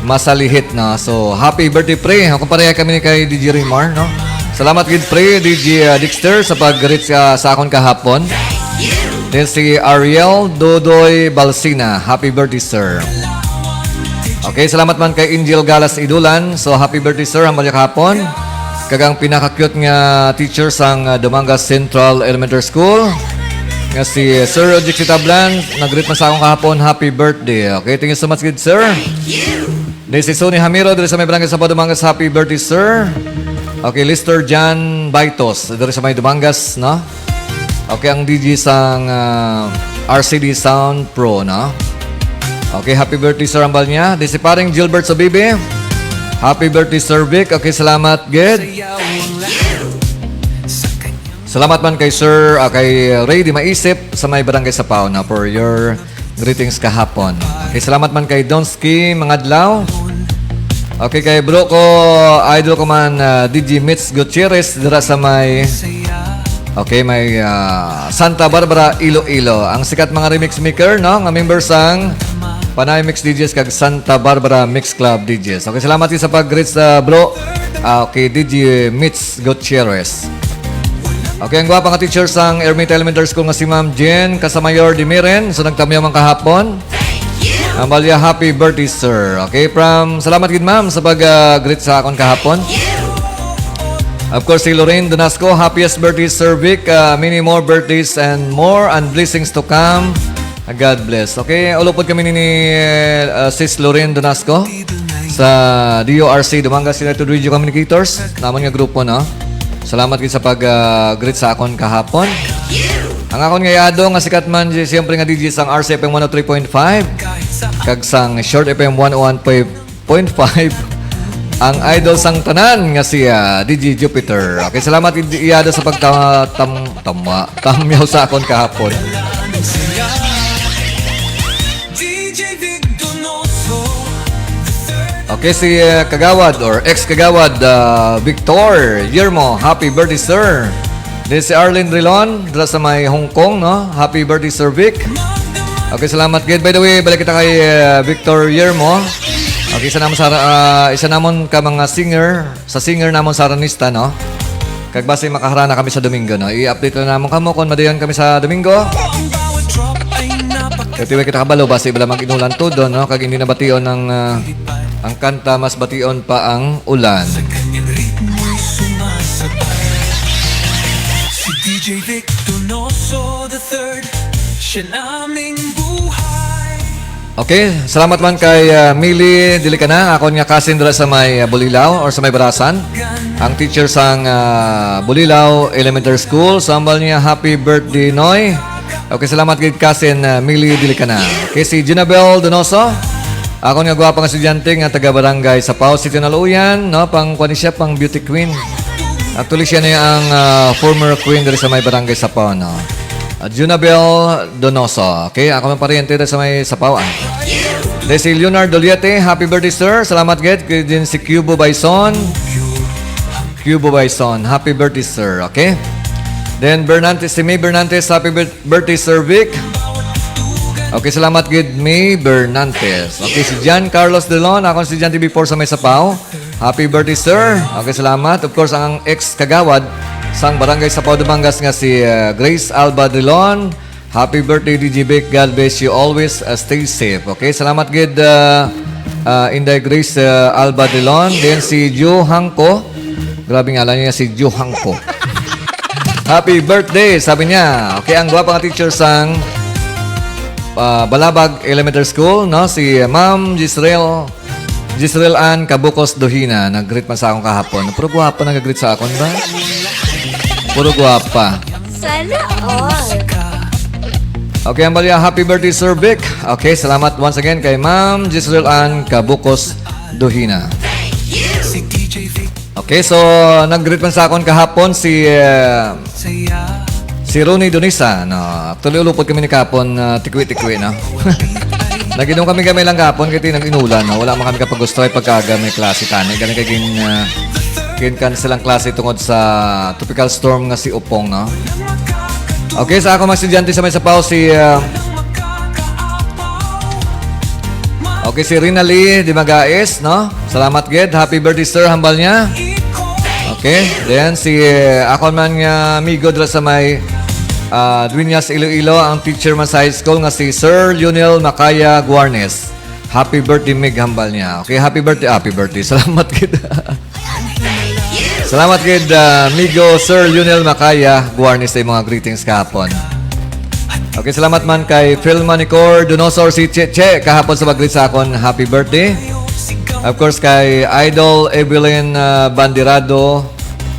Masalihit, no? So, happy birthday, pre. Ako pareha kami ni kay D J Rimar, no? Salamat gid, pre, D J, ah, Dexter, sa pag-greet sa, sa akon kahapon. Then si Ariel Dodoy Balsina, happy birthday, sir. Okay, salamat man kay Angel Galas Idulan. So, happy birthday, sir. Hambal niya kahapon. Kag ang pinaka-cute nga teacher sang, ah, Dumangas Central Elementary School, nga si Sir Ojik Sitablan, nag-greet man sa akong kahapon, "Happy birthday." Okay, thank you so much, good sir. Ni si Sonny Hamiro, diri sa may barangay sa Dumangas, "Happy birthday, sir." Okay, Lister John Baitos, diri sa may Dumangas, no? Okay, ang D J sang, ah, R C D Sound Pro, no? Okay, happy birthday, Sir Ambal niya. Di si paring Gilbert Sabibi. Happy birthday, Sir Vic. Okay, salamat, gid. Salamat man kay Sir, ah, kay Ray Di Maisip sa may barangay Sapaw na for your greetings kahapon. Okay, salamat man kay Donsky Mangadlaw. Okay, kay bro ko, idol ko man, ah, D J Mitch Gutierrez, dira sa may, okay, may, ah, Santa Barbara, Iloilo. Ang sikat mga remix maker, no? Nga member sang Panay Mix D Js kag Santa Barbara Mix Club D Js. Okay, salamat sa pag-greet sa bro. Ah, okay, D J Mitch Gutierrez. Okay, ang gwapa nga teacher sang Ermita Elementary School nga si Ma'am Jen Casamayor Dimiren. So, nagtamyaw man kahapon. Amalia, happy birthday, sir. Okay, from, salamat gid, ma'am, sa pag, ah, greet sa akon kahapon. Of course, si Lorraine Donasco, happiest birthday, Sir Vic. Ah, many more birthdays and more and blessings to come. Ah, God bless. Okay, ulupod kami ni, ni, ah, Sis Lorraine Donasco sa D O R C, Dumangas United Radio Communicators. Namon nga grupo, no? Salamat gid sa pag, ah, greet sa akon kahapon. Ang akon nga yado nga sikat man, si-, siyempre nga D J sang R C F M one oh three point five, kag sang Short F M one oh one point five, point five, ang idol sang tanan nga si, ah, D J Jupiter. Okay, salamat gid iyada sa pagta-, tam-, tama, tamyaw sa akon kahapon. Okay, si, ah, Kagawad or ex-Kagawad, ah, Victor Yermo, happy birthday, sir. Then si Arlene Rilon, dira sa may Hong Kong, no? Happy birthday, Sir Vic. Okay, salamat gid. By the way, balik kita kay, ah, Victor Yermo. Okay, isa namon sa, ah, isa namon ka mga singer, sa singer namon sa Aranista, no? Kag basi makaharana kami sa Domingo, no? I-update na namon kamo kung madayon kami sa Domingo. Kay tiway kita kabalo, basi bala mag-inulan todo, no? Kag hindi na bation ang, ah, ang kanta, mas bation pa ang ulan. Sa kanyang ritmo'y sumasabay si D J Vic Donoso the third. Siya naming buhay. Okay, salamat man kay, ah, Mili Dilicana, akon nga cousin dira sa may, ah, Bulilao or sa may Barasan. Ang teacher sang, ah, Bulilao Elementary School, sambal niya, "Happy birthday, Noy." Okay, salamat gid cousin, ah, Mili Dilicana. Okay, si Junabel Donoso, akon nga gwapa nga estudyante nga taga Barangay Sapaw, City Naluyan, no? Pang, kuwan siya, pang beauty queen. Actually, siya na ang, ah, former queen diri sa may Barangay Sapaw, no? Ah, Junabel Donoso. Okay, ako man pariente diri sa may Sapaw, ah. Then si Leonardo Liete, happy birthday, sir. Salamat gid. Kay din si Cubo Bison. Cubo Bison, happy birthday, sir. Okay? Then Bernantes, si May Bernantes, happy bir-, birthday, Sir Vic. Okay, salamat gid, May Bernantes. Okay, si John Carlos Delon, ako si John T V four sa may Sapaw. Happy birthday, sir. Okay, salamat. Of course, ang ex-kagawad sang Barangay Sapaw, Dumangas nga si, uh, Grace Alba Delon. Happy birthday, D J Vic. God bless you always. Uh, stay safe. Okay, salamat gid, uh, uh, Inday Grace, uh, Alba Delon. Then si Joe Hangko. Grabe nga lang niya si Joe Hangko. Happy birthday, sabi niya. Okay, ang gwapa nga teacher sang, uh, Balabag Elementary School, no? Si Ma'am Gisrel, Gisrel Ann Cabocos Dohina, nag-greet man sa akon kahapon. Pero gwapa nag-greet sa akon ba? Puro gwapa. Sana all. Okay, ang balya, happy birthday, Sir Vic. Okay, salamat once again kay Ma'am Gisrel Ann Cabocos Dohina. Okay, so nag-greet man sa akon kahapon si, eh, si Ronnie Donisa, no? Actually, ulupod kami ni kahapon, ah, tikwi-tikwi, no? Nag-inom kami gamay lang kahapon kay nag-inulan, no? Wala man kami kapag-gusto kay pagkaaga may klase tani. Gani kay gin, ah, gin-cancel ang klase tungod sa tropical storm nga si Opong, no? Okay, sa ako mga estudyante sa may Sapaw, si, ah, okay, si Rina Lee Dimagais, no? Salamat gid. Happy birthday, sir, hambal niya. Okay, then si, ah, ako man nga amigo dira sa may, ah, Dueñas, Iloilo, ang teacher man sa high school nga si Sir Lionel Macaya Guarnes. Happy birthday, Mig, hambal niya. Okay, happy birthday, happy birthday. Salamat gid. Salamat gid, ah, amigo Sir Lionel Macaya Guarnes, sa imong mga greetings kahapon. Okay, salamat man kay Philma Nicor Donoso or si Che Che kahapon sa pag-greet sa akon. Happy birthday. Of course, kay Idol Evelyn, ah, Banderado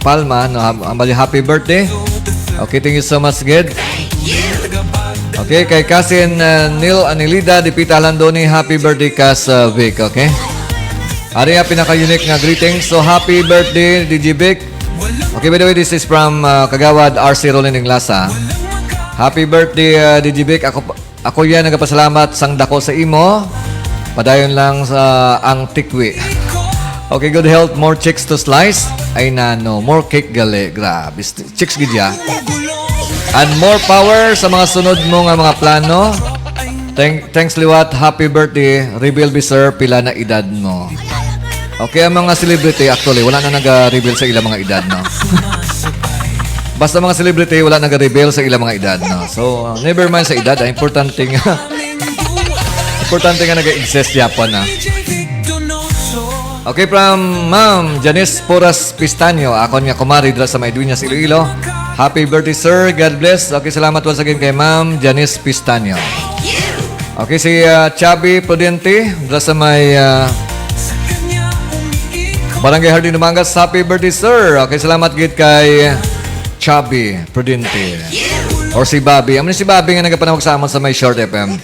Palma, no, hab-, hambal niya, happy birthday. Okay, thank you so much, gid. Okay, kay cousin, ah, Neil Anilida, Dipita Landoni, happy birthday, Kas, ah, Vic, okay? Ari ang pinaka-unique nga greeting. So, happy birthday, D J Vic. Okay, by the way, this is from, ah, Kagawad R C Rolling Inglasa. Happy birthday, ah, D J Vic. Ako pa, ako yan nagapasalamat sang dako sa imo. Padayon lang sa ang tikwi. Okay, good health, more chicks to slice. Ay nano, more cake gali. Grabe, st-, chicks gid ya. And more power sa mga sunod mo nga mga plano. Thank, thanks liwat, happy birthday. Reveal bi, sir, pila na edad mo? Okay, ang mga celebrity, actually, wala na naga-reveal sa ilang mga edad, no? Basta mga celebrity, wala naga-reveal sa ilang mga edad, no? So, uh, never mind sa edad, ah, importante nga, importante nga nag-exist yapon, ah. Okay, from Ma'am Janice Poras Pistaño, akon nga kumari dira sa may Dueñas, Iloilo. Happy birthday, sir. God bless. Okay, salamat once again kay Ma'am Janice Pistaño. Okay, si, ah, Chubby Prudente, dira sa may, ah, Barangay Hardin, Dumangas. Happy birthday, sir. Okay, salamat gid kay Chubby Prudente. Or si Bobby. Amo ni si Bobby nga nagapanawag sa amon sa may Short F M.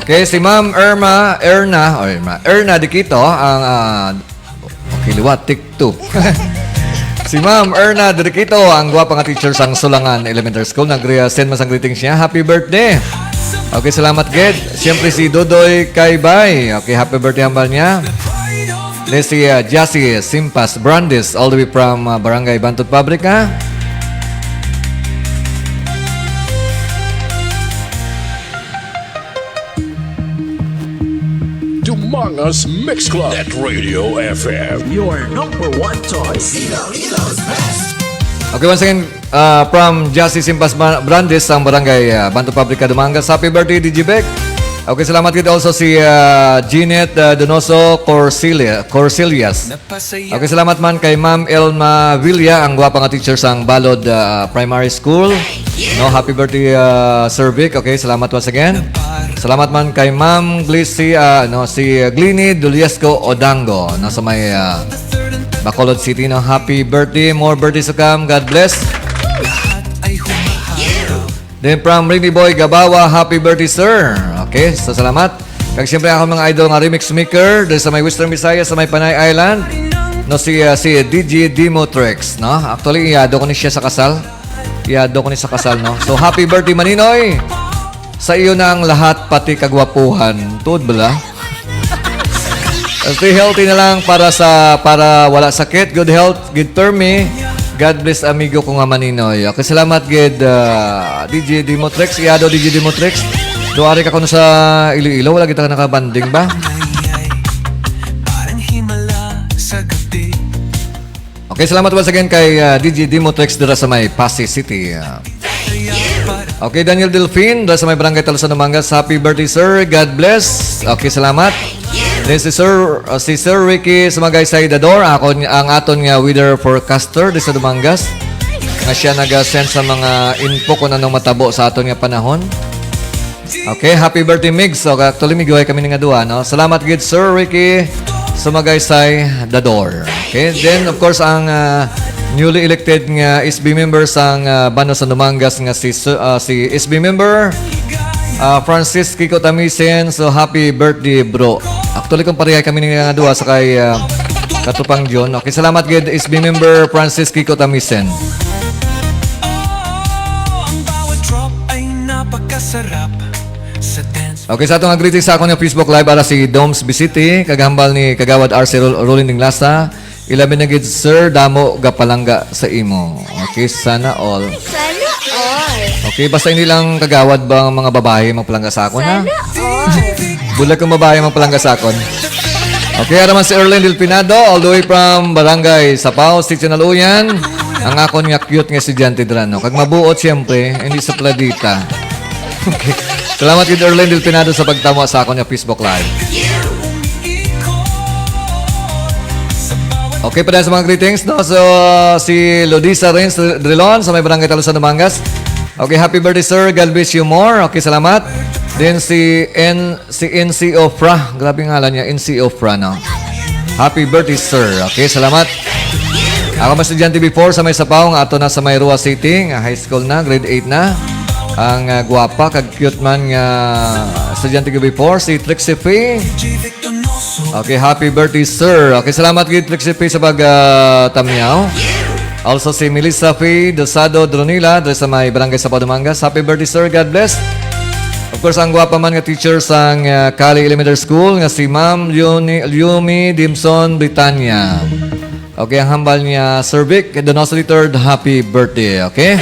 Okay, si Ma'am Irma, Erna, o Irma, Erna Diquito, ang, ah, okay, liwat, take two. Si Ma'am Erna Diquito, ang gwapa nga teacher sang Sulangan Elementary School, nag-send man sang greetings niya. Happy birthday! Okay, salamat gid. Siyempre si Dodoy Kaybay. Okay, happy birthday hambal niya. Ni si, ah, Jassy Simpas Brandes, all the way from, ah, Barangay Bantod Pabrika. Dumangas Mix Club at Radio F M. Your number one choice. Okay, once again, uh, from Jassy Simpas Ba-, Brandes, ang barangay, uh, Bantod Pabrika, Dumangas. Happy birthday, D J Beck. Okay, salamat gid also si, uh, Jeanette, uh, Donoso Corsilia-, Corcilias. Okay, salamat man kay Ma'am Elma Villa, ang gwapa nga teacher sang Balod, uh, Primary School. No, happy birthday, uh, Sir Vic. Okay, salamat once again. Salamat man kay Ma'am Glissy, uh, no, si, uh, Glini Duliesco Odango, no, sa may, uh, Bacolod City, no. Happy birthday, more birthdays to come. God bless. Then from Rini Boy Gabawa, happy birthday, sir. Okay, so salamat. Kag siyempre, akong mga idol nga remix maker, diri sa may Western Visayas, sa may Panay Island, no, si, ah, si D J Dimotrex, no? Actually, iyado ko ni siya sa kasal. Iyado ko ni sa kasal, no? So, happy birthday, Maninoy! Sa iyo na ang lahat, pati kagwapuhan. Tuod bala? Stay healthy na lang para sa, para wala sakit. Good health, good term, eh. God bless, amigo ko nga Maninoy. Okay, salamat gid, ah, D J Dimotrex. Iyado, D J Dimotrex. Do ari ka kuno sa Iloilo, wala kita nakabanding ba? Okay, salamat once again kay, ah, D J Dimotrex dira sa may Passi City. Ah. Okay, Daniel Delfin, dira sa may Barangay Talusan, Dumangas. Happy birthday, sir. God bless. Okay, salamat. Then si Sir, uh, si Sir Ricky Sumagay Saidador, ako, ang aton nga weather forecaster di sa Dumangas, nga siya nag-send sa mga info kung anong matabo sa aton nga panahon. Okay, happy birthday, Migs. So, actually, miguhay kami nga duha, no? Salamat gid, Sir Ricky Sumagay Saidador. Okay, then, of course, ang, uh, newly elected nga S B member sang, uh, Bano sa Dumangas nga si, Sir- uh, si S B member, uh, Francis Kiko Tamisen. So, happy birthday, bro. Actually, kung parehay kami nga duha sa kay, uh, Katupang John. Okay, salamat gid, S B member Francis Kiko Tamisen. Okay, sa ato nga greetings sa akon nga Facebook Live, ara si Doms Bisiti, kag hambal ni Kagawad R C Rol-, Rolling Dinglasa. Ilabi na gid, sir, damo gapalangga sa imo. Okay, sana all. Sana all. Okay, basta hindi lang kagawad ba ang mga babae magpalangga sa akon, ha? Sana all. Bulag kong babae magpalangga sa akon. Okay, ara man si Erlen Del Pinado, all the way from Barangay Sapaw, Sitio Naluyan. Ang akon nga cute nga estudyante dira, no? Kag mabuot, siyempre, hindi sa pladita. Okay. Salamat gid, Erlen Del Pinado, sa pagtamo sa akon nga Facebook Live. Okay, pa sa mga greetings, no? So, si Lodisa Renz Drilon sa may Barangay Talusan, Dumangas. Okay, happy birthday, sir. God bless you more. Okay, salamat. Then si N, si N C Ofra. Grabe nga ngalan niya, N C Ofra, no? Happy birthday, sir. Okay, salamat. Ako mga estudyante before sa may Sapaw, nga ato na sa may Rua City, nga high school na, grade eight na. Ang, ah, gwapa, kag cute man nga estudyante ko before, si Trixie Faye. Okay, happy birthday, sir. Okay, salamat gid, Trixie Faye, sa pag, ah, tamyaw. Also, si Melissa Faye Dosado Dronila, diri sa may Barangay Sapaw, Dumangas. Happy birthday, sir. God bless. Of course, ang gwapa man nga teacher sang, ah, Cali Elementary School, nga si Ma'am Leonie, Leomi Dimson Britanya. Okay, ang hambal niya, Sir Vic, Donoso the third, happy birthday, okay?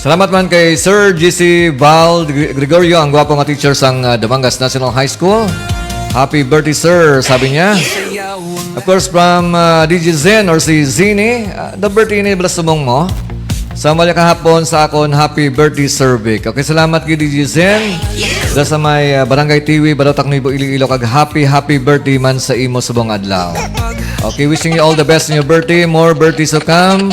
Salamat man kay Sir G C Val Gre-, Gregorio, ang gwapo nga teacher sang, uh, Dumangas National High School. Happy birthday, sir, sabi niya. Of course, from, uh, D J Zen or si Zini, uh, the birthday ni bala subong mo. Sa mali kahapon sa akon, happy birthday, Sir Vic. Okay, salamat gid, D J Zen. Da sa may, uh, Barangay Tiwi, Barotac, Nuevo Iloilo, kag happy, happy birthday man sa imo subong adlaw. Okay, wishing you all the best in your birthday. More birthdays to come.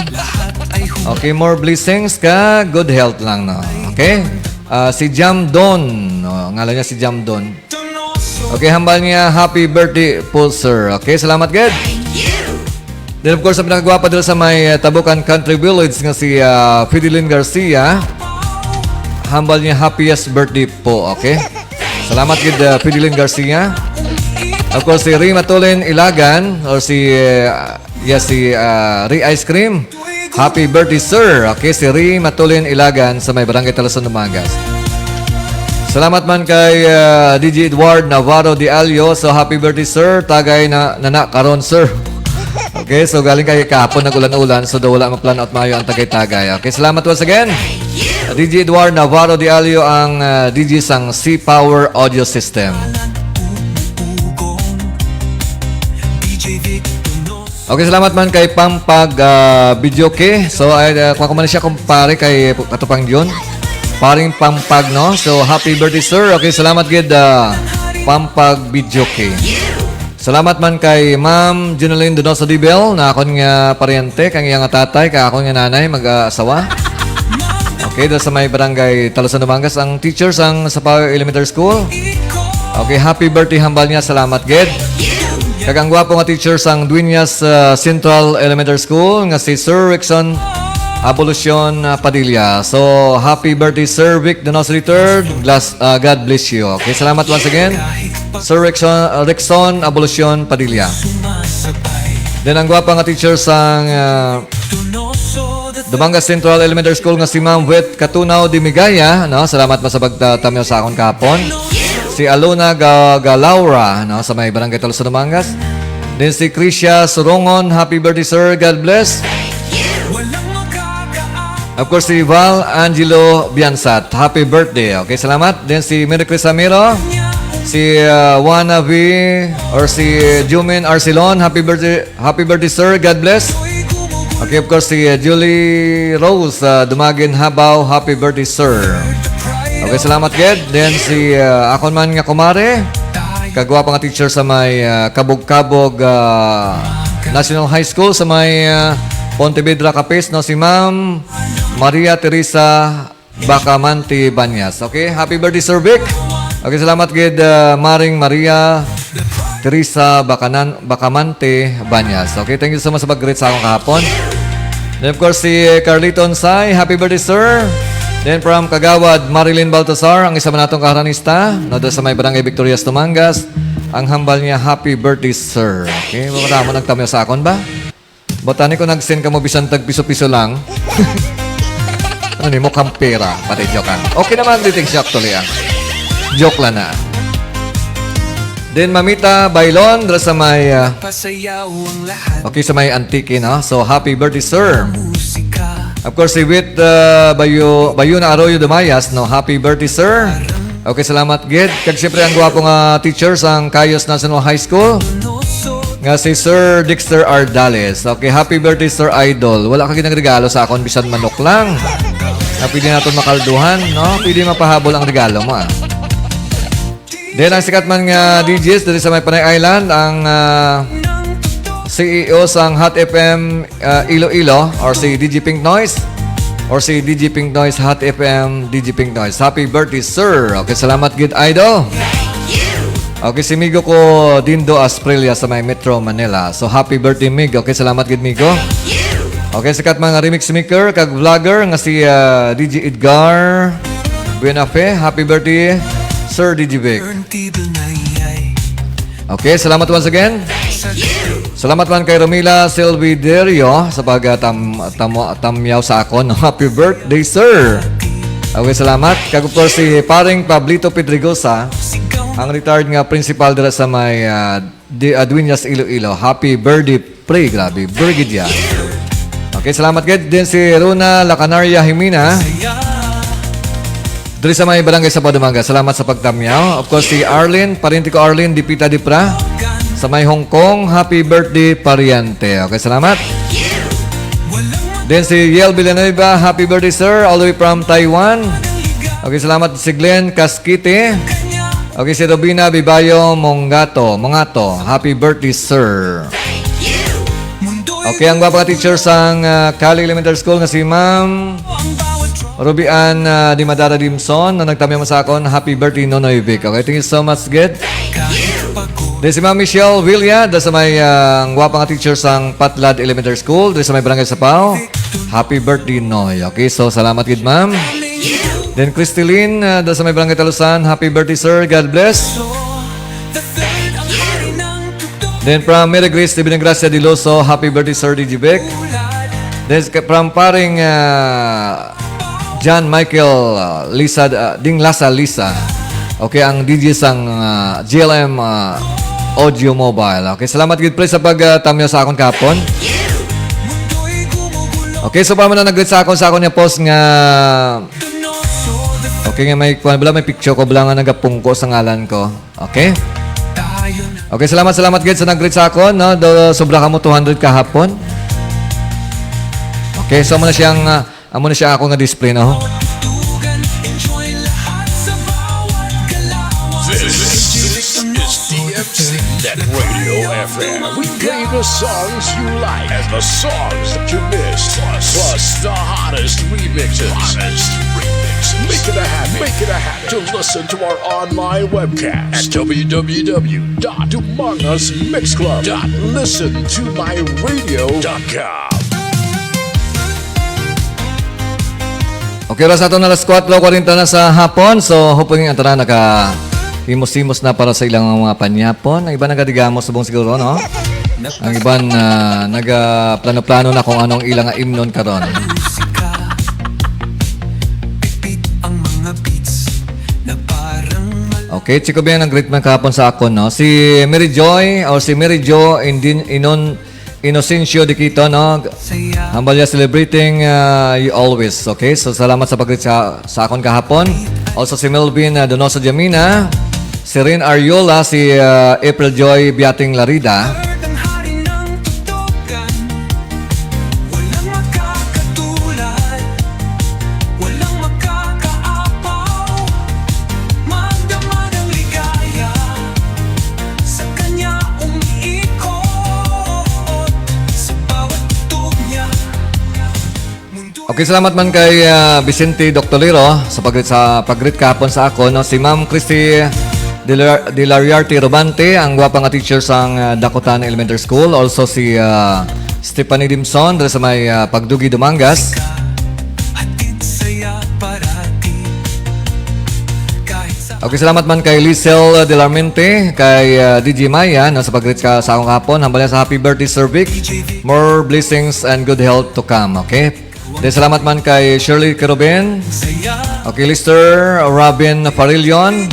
Okay, more blessings ka. Good health lang, no? Okay? Ah, si Jam Don. Oh, ngalan niya si Jam Don. Okay, hambal niya, happy birthday po, sir. Okay, salamat, good. Then, of course, ang pinakagwapa dito sa may, uh, Tabukan Country Village nga si, uh, Fideline Garcia. Hambal niya, "Happiest birthday po," okay? Salamat gid, uh, Fidelin Garcia. Of course, si Ray Matulin Ilagan, or si, uh, yeah, si, uh, Ray Ice Cream. "Happy birthday, sir." Okay, si Ray Matulin Ilagan sa may Barangay Talusan, Dumangas. Salamat man kay, uh, D J Edward Navarro de Alio. So, happy birthday, sir. Tagay na, nana karon, sir. Okay, so galing kay kahapon nag-ulan-ulan, so daw wala ma-plan out maayo ang tagay-tagay. Okay, salamat once again. D J Edward Navarro de Alio ang, ah, D J sang C Power Audio System. Okay, salamat man kay Pampag, ah, Videoke. So, ay, ah, kuha ko man siya, kumpare, kay Katupang Jun. Paring Pampag, no? So, happy birthday, sir. Okay, salamat gid, ah, Pampag Videoke. Salamat man kay Ma'am Junalyn Donoso Dibel, na akon nga paryente, kang iya nga tatay, kag akon nga nanay, mag-asawa. Okay, dira sa may barangay Talusan, Dumangas, ang teacher sang Sapaw Elementary School. Okay, happy birthday, hambal niya. Salamat gid. Kag ang gwapo nga teacher sang Dueñas, uh, Central Elementary School, nga si Sir Rickson Abolucion, uh, Padilla. So, happy birthday, Sir Vic Donoso the third. Glas-, uh, God bless you. Okay, salamat once again. Sir Rickson, uh, Rickson Abolucion Padilla. Then, ang gwapa nga teacher sang, uh, Dumangas Central Elementary School nga si Ma'am Wet Katunaw de Migaya, no? Salamat pa sa pagtamyaw sa akon kahapon. Si Alona Ga-, Galaura, no? Sa may Barangay Talusan, Dumangas. Then si Krisha Surongon, happy birthday, sir. God bless. Of course, si Val Angelo Biansat, happy birthday. Okay, salamat. Then si Mary Chris Amiro, si, uh, Juana V, or si Jumin Arcelon, happy birthday. Happy birthday, sir. God bless. Okay, of course, si, uh, Julie Rose, uh, Dumagin Habaw. Happy birthday, sir. Okay, salamat gid. Then si, uh, akon man nga kumare, kagwapa nga teacher sa may, uh, Kabog-Kabog, uh, National High School sa may, uh, Pontevedra, Capiz, no, si Ma'am Maria Teresa Bacamante Banyas. Okay, happy birthday, Sir Vic. Okay, salamat gid, uh, Maring Maria Teresa Bacanan-, Bacamante Banyas. Okay, thank you so much sa pag-greet sa akong kahapon. Then, of course, si Carlito Onsay, happy birthday, sir. Then, from Kagawad, Marilyn Baltasar, ang isa man natong kaharanista, no, dira sa may Barangay Victorias, Tumangas, ang hambal niya, "Happy birthday, sir." Okay, wala mo nagtamyaw sa akon ba? Botani ko nag-send ka mo bisan tag piso-piso lang. Ano ni mo, kampera? Pati joke, ah. Okay naman, greetings niya, actually, ah. Joke lang na. Then, Mamita Bailon, dira sa may, ah, Pasayaw ang lahat. Okay, sa may Antique, no? So, happy birthday, sir. Musika. Of course, si Wit, ah, Bayo-, Bayuna Arroyo Dumayas, no? Happy birthday, sir. Okay, salamat gid. Kag siyempre, ang gwapo nga teacher sang Cayos National High School, nga si Sir Dexter Ardales. Okay, happy birthday, Sir Idol. Wala ka ginang regalo sa akon, bisan manok lang. Na pwede naton makalduhan, no? Pwede mapahabol ang regalo mo, ah. Then, ang sikat man nga D Js diri sa may Panay Island, ang, ah, C E O sang Hot F M, ah, Iloilo, or si D J Pink Noise, or si D J Pink Noise, Hot F M, D J Pink Noise. Happy birthday, sir. Okay, salamat gid, idol. Okay, si Migo ko, Dindo Asprilla sa may Metro Manila. So, happy birthday, Mig. Okay, salamat gid, Migo. Okay, sikat mga remix maker kag vlogger nga si, ah, D J Edgar Buenafe. Happy birthday, Sir D J Vic. Okay, salamat once again. Salamat man kay Romila Silviderio sa pag, ah, tam-, tam-, tamyaw sa akon. Happy birthday, sir. Okay, salamat. Kag of course, si Paring Pablito Pedregosa, ang retired nga principal dira sa may, ah, di, ah, Dueñas, Iloilo. Happy birthday, pre. Grabe, birthday. Okay, salamat gid. Then si Rona Lacanaria Jimena. Diri sa may Barangay Sapaw, Dumangas. Salamat sa pagtamyaw. Of course, si Arlene, pariente ko Arlene, Dipita Dipra. Sa may Hong Kong, happy birthday, pariente. Okay, salamat. Then si Yel Villanueva, happy birthday, sir, all the way from Taiwan. Okay, salamat. Si Glenn Casquite. Okay, si Robina Bibayo Mongato. Mongato, happy birthday, sir. Okay, ang gwapa nga teacher sang, ah, Cali Elementary School nga si Ma'am Rubian, ah, Dimadara Dimson, na nagtamyaw man sa akon, "Happy birthday, Nonoy Vic." Okay, thank you so much, gid. Then si Ma'am Michelle Villa, da sa may, ah, ang gwapa nga teacher sang Patlad Elementary School, diri sa may Barangay Sapaw. Happy birthday, Noy. Okay, so salamat gid, ma'am. Then Christeline, uh, da sa may Barangay Talusan, happy birthday, sir. God bless. Then from Mary Grace de Binagracia Diloso, happy birthday, Sir D J Vic. Then ka- from paring uh, John Michael uh, Lisa, uh, Ding Lasa Lisa. Okay, ang D J sang uh, G L M uh, Audio Mobile. Okay, salamat gid pre sa pagtamyaw sa akon kahapon. Okay, so pa man na nag-greet sa akon sa akon nga post nga Okay nga may kuan bala may picture ko bala nga nagapungko sa ngalan ko. Okay? Okay, salamat, salamat gid sa nag-greet sa akon, no? Do, sobra kamo two hundred kahapon. Okay, so amo na siyang ah, amo na siya ako nga display, no? This is D M C Net Radio F M. We play the songs you like and the songs that you miss, plus the hottest remixes. Hottest remixes. Make it a habit. Make it a habit to listen to our online webcast at w w w dot dumangas mix club dot listen to my radio dot com. Okay, oras nato na alas kuwatro kwarenta na sa hapon. So, hoping ang tanan naka himos-himos na para sa ilang mga panyapon. Ang iban nagadigamos subong siguro, no? Ang iban ah, nagaplano-plano na kung anong ilang imnon karon. Okay, Chico Bien ang greet man kahapon sa akon, no? Si Mary Joy or si Mary Jo Indin Inon Inocencio Dikito, no? Hambalya celebrating uh, you always, okay? So, salamat sa pag-greet sa, sa akon kahapon. Also, si Melvin uh, Donoso Jamina, si Rin Ariola, si uh, April Joy Biating Larida. Ang hari ng tutukan, walang makakatulad, walang makakaapaw. Magdama ng ligaya sa kanya umiikot, sa bawat tug niya. Okay, salamat man kay ah, Vicente Doctolero sa pag sa pag-greet kahapon sa ako, no? Si Ma'am Christy Dilar- Dilariarte Robante, ang gwapa nga teacher sang ah, Dakotan Elementary School. Also si ah, Stephanie Dimson dira sa may ah, Pagdugi, Dumangas. Hatid saya parati. Kahit sa Okay, salamat man kay Lisel Delarmente, kay ah, D J Maya, no, sa pag-greet ka sa akong hapon. Hambalya sa happy birthday, Sir Vic. More blessings and good health to come, okay? Then salamat man kay Shirley Kerubin. saya Okay, Lister Robin Farillon.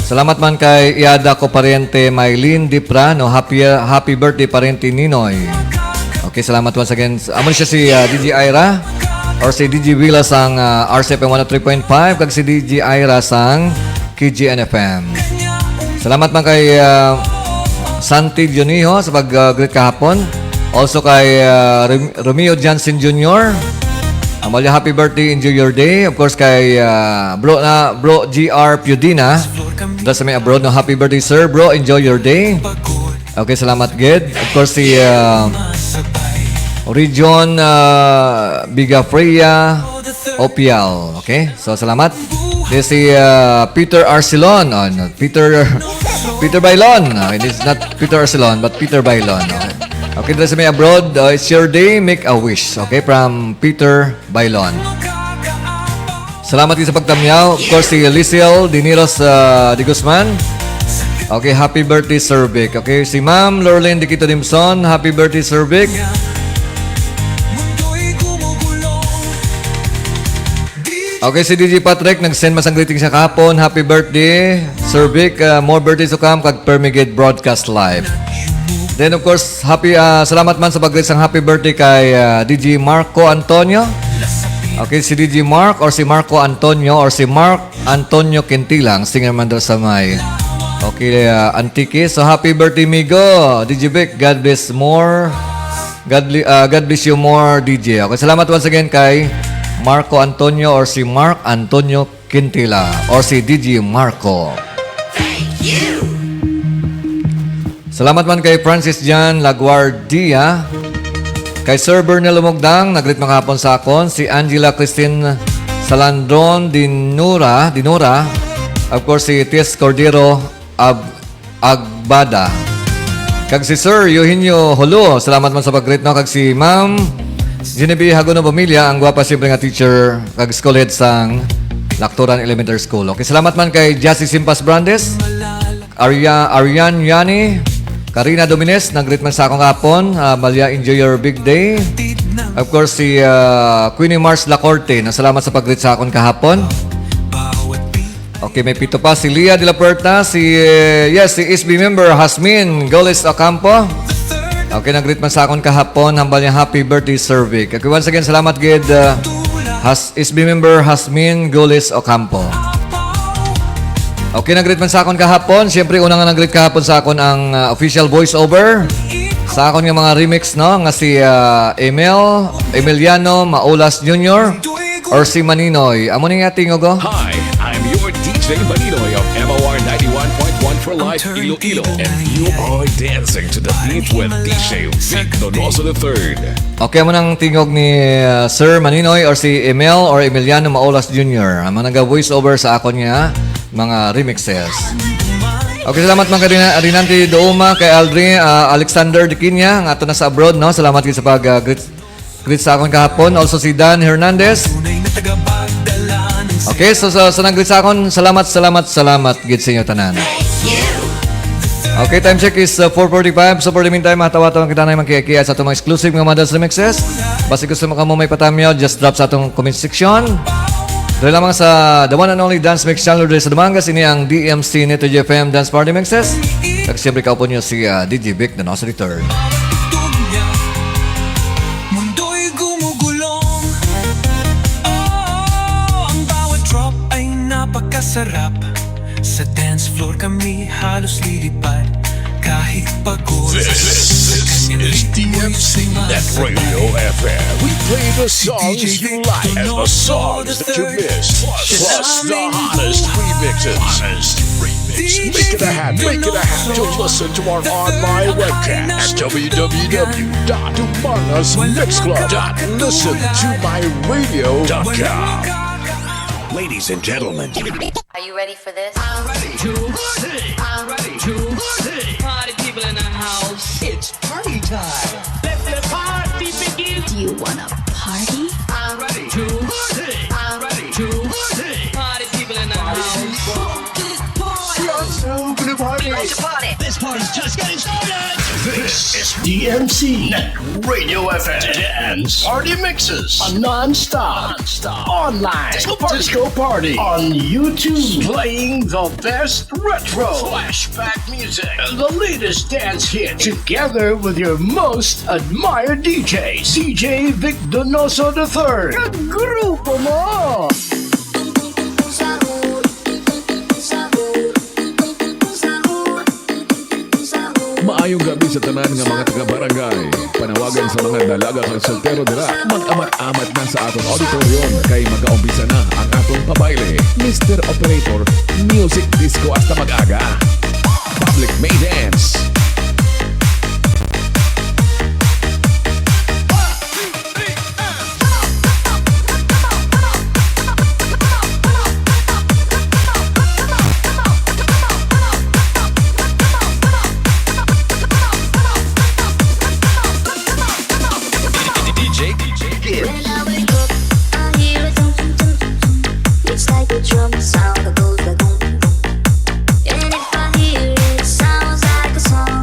Salamat man kay Iada ko pariente Mylene Dipra, no, happy happy birthday pariente Ninoy. Okay, salamat once again. Amo siya si ah, D J Ira or si D J Villa sang ah, R C F M one oh three point five kag si D J Ira sang K G N F M. Salamat man kay ah, Santi Dioniho sa pag-greet kahapon. Also kay ah, Rom- Romeo Johnson Junior. Amalia, happy birthday, enjoy your day. Of course, kay ah, bro na bro G R Piodina. Dahil sa may abroad, no? Happy birthday, sir. Bro, enjoy your day. Okay, salamat, gid. Of course, si ah, Region ah, Bigafreya Opial. Okay? So, salamat. This si ah, Peter Arcelon. Oh, no, Peter Peter Bailon. Okay, this is not Peter Arcelon, but Peter Bailon. Okay. Okay, dito sa may abroad, uh, it's your day, make a wish. Okay, from Peter Bailon. Salamat din sa pagtamyaw. Of course, si Liciel Diniros uh, de Guzman. Okay, happy birthday, Sir Vic. Okay, si Ma'am Lorlene Dikito Dimson, happy birthday, Sir Vic. mundo'y gumugulo. Okay, si D J Patrick nag-send man sang greetings siya kahapon. Happy birthday, Sir Vic. Uh, more birthdays to come kag Permigate Broadcast Live. Then of course, happy uh, salamat man sa pag-greet sang happy birthday kay uh, D J Marco Antonio. Okay, si D J Mark or si Marco Antonio or si Mark Antonio Quintilang, singer man daw sa may okay, uh, Antique. So happy birthday, migo. D J Vic, God bless more. God, bli- uh, God bless you more, D J. Okay, salamat once again kay Marco Antonio or si Mark Antonio Quintila or si D J Marco. Salamat man kay Francis Jan Laguardia, kay Sir Bernel Lumogdang, nagrit makahapon sa akon, si Angela Christine Salandron Dinura, Dinura, of course si Tis Cordero Ab Agbada. Kag si Sir Eugenio Holo, salamat man sa pag-greet, no? Kag si Ma'am Genevieve Hagono Pamilya, ang gwapa siyempre nga teacher kag school head sang Lactoran Elementary School. Okay, salamat man kay Jassy Simpas Brandes, Arya, Arian Yani, Karina Domines, nag-greet man sa akon kahapon. Ah, Malia, enjoy your big day. Of course, si ah, Queenie Mars Lacorte, na salamat sa pag-greet sa akon kahapon. Okay, may pito pa. Si Lia de la Puerta, si, eh, yes, si S B member Hasmin Goles Ocampo. Okay, nag-greet man sa akon kahapon, hambal niya, "Happy birthday, Sir Vic." Okay, once again, salamat gid, ah, Has-, S B member Hasmin Goles Ocampo. Okay, nag-greet man sa akon kahapon. Siyempre, una nga nag-greet kahapon sa akon ang, ah, official voiceover sa akon nga mga remix, no? Nga si, ah, Emil, Emiliano Maulas Junior or si Maninoy. Amo ni nga tingog, oh. Hi, I'm your D J Maninoy of M O R ninety-one point one for Life Iloilo, and you are dancing to the beat with D J Vic Donoso the third. Okay, amo nang tingog ni, uh, Sir Maninoy or si Emil or Emiliano Maulas Junior, ang mga naga-voice over sa akon nga mga remixes. Okay, salamat man kay Rina-, Rinante Douma, kay Aldrin, uh, Alexander Diquinia, nga ato na sa abroad, no? Salamat gid sa pag, uh, greet, greet sa akon kahapon. Also si Dan Hernandez. Okay, so sa, sa nag-greet sa akon, salamat, salamat, salamat gid sa inyo tanan. Okay, time check is, uh, four forty-five. So for the meantime, hatawa-tawa kita na yung magkikiat sa atong mga exclusive nga mga dance remixes. Basi gusto mo kamo may patamyaw, just drop sa atong comment section. Dali lamang sa the one and only dance mix channel diri sa Dumangas, ini ang D M C Neto J F M Dance Party Mixes. Kag siyempre, kaupo niyo si, ah, D J Vic Donoso the third. Mundo'y gumugulong. Oh, ang bawat drop ay napakasarap. Sa dance floor kami halos lilipad. Kahit pagod. This is D M C Net Radio F M. We play the songs you like and the songs that you miss. Plus the hottest remixes. Make it a habit, make it a habit to listen to our online webcast at W W W dot dumangas mix club dot listen to my radio dot com. Ladies and gentlemen, are you ready for this? I'm ready to sing. I'm ready to sing. Party people in the house. It's party time. Let the party begin. Do you wanna party? I'm ready to sing. I'm ready to sing. Party people in the house. Let's party. This party's just getting started. This is D M C Net Radio F M Dance Party Mixes, a non-stop, non-stop online disco party. Disco party on YouTube, playing the best retro flashback music and the latest dance hits, together with your most admired D Js, D J Vic Donoso the third. Kag grupo mo! Maayong gabi sa tanan nga mga taga-barangay. Panawagan sa mga dalaga kag soltero dira, mag-amat-amat na sa aton auditorium kay magaumpisa na ang aton pabayle. Mister Operator, music disco hasta mag-aga. Public may dance. D J, D J Gibbs. When I wake up, I hear a thump, thump, thump, thump, thump. It's like a drum sound that goes like boom, boom, boom. And if I hear it, sounds like a song.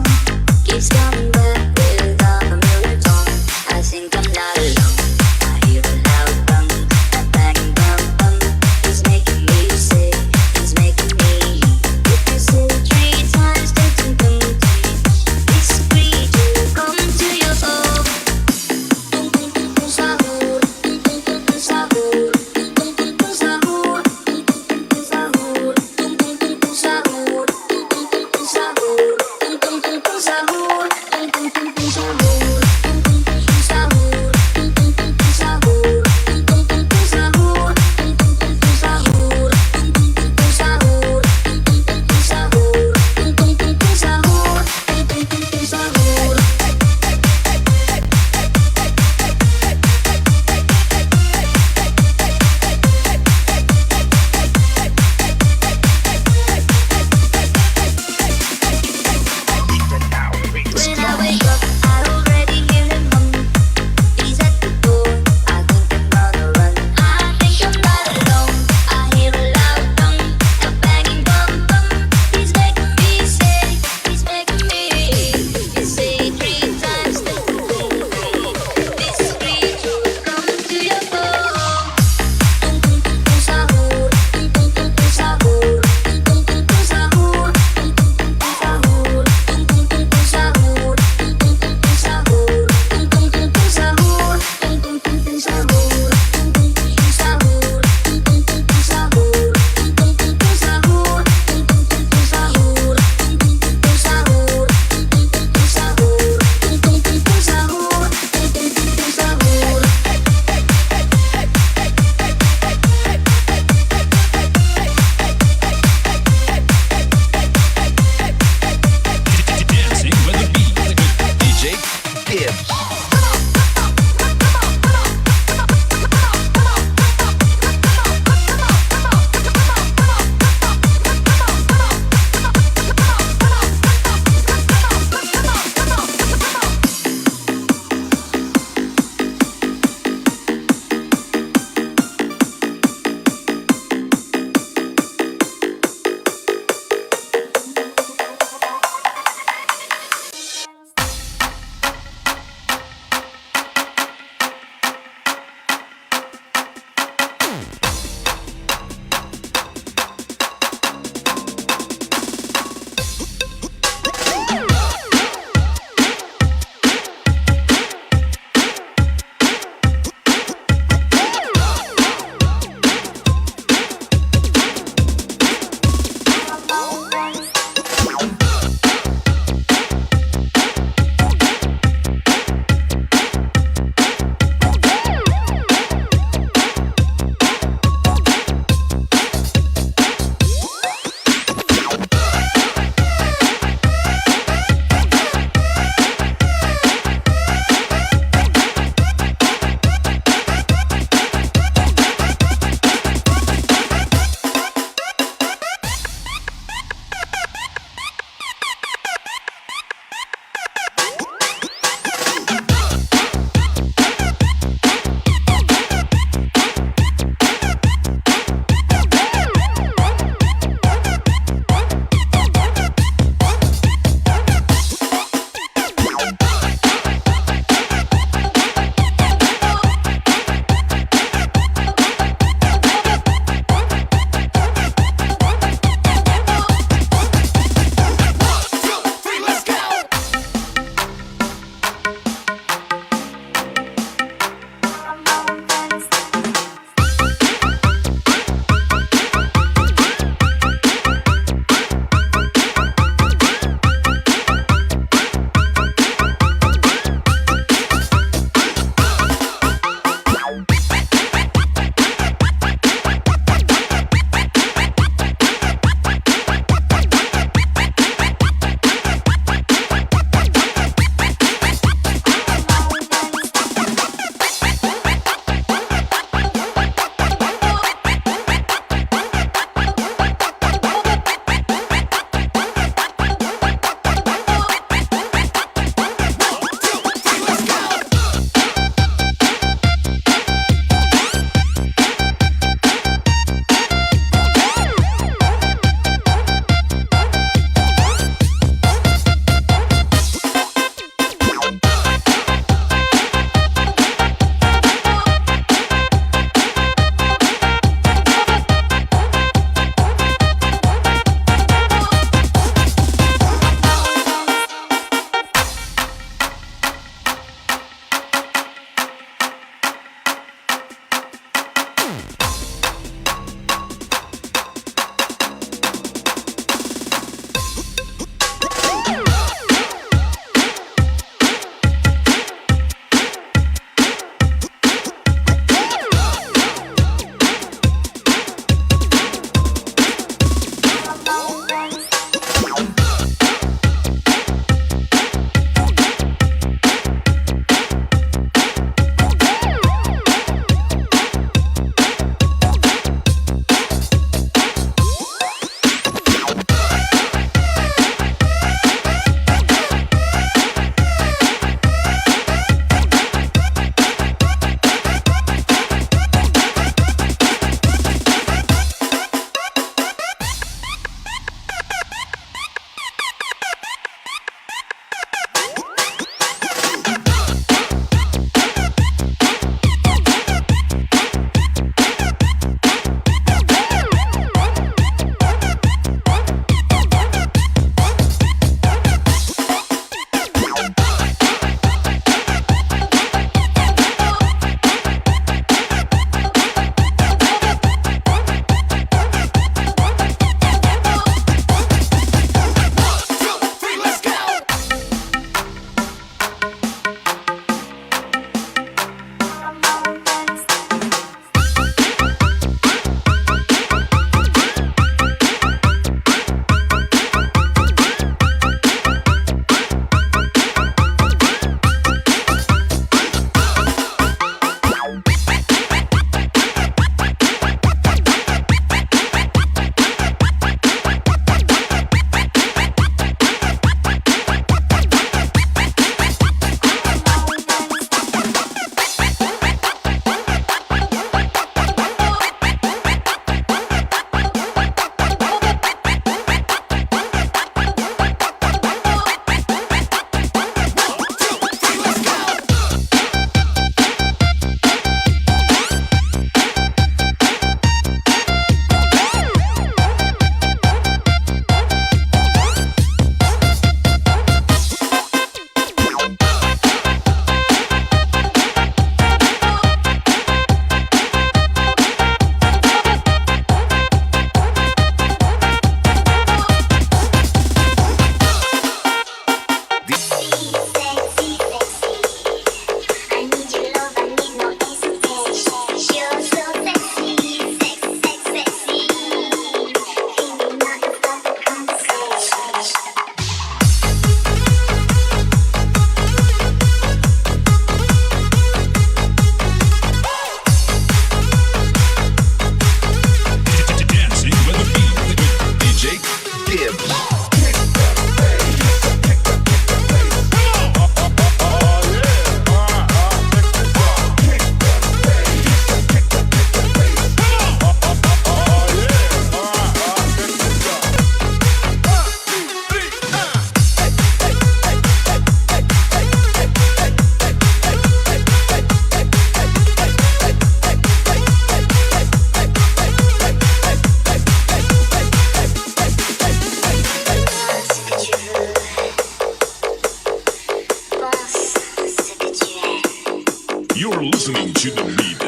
The beat.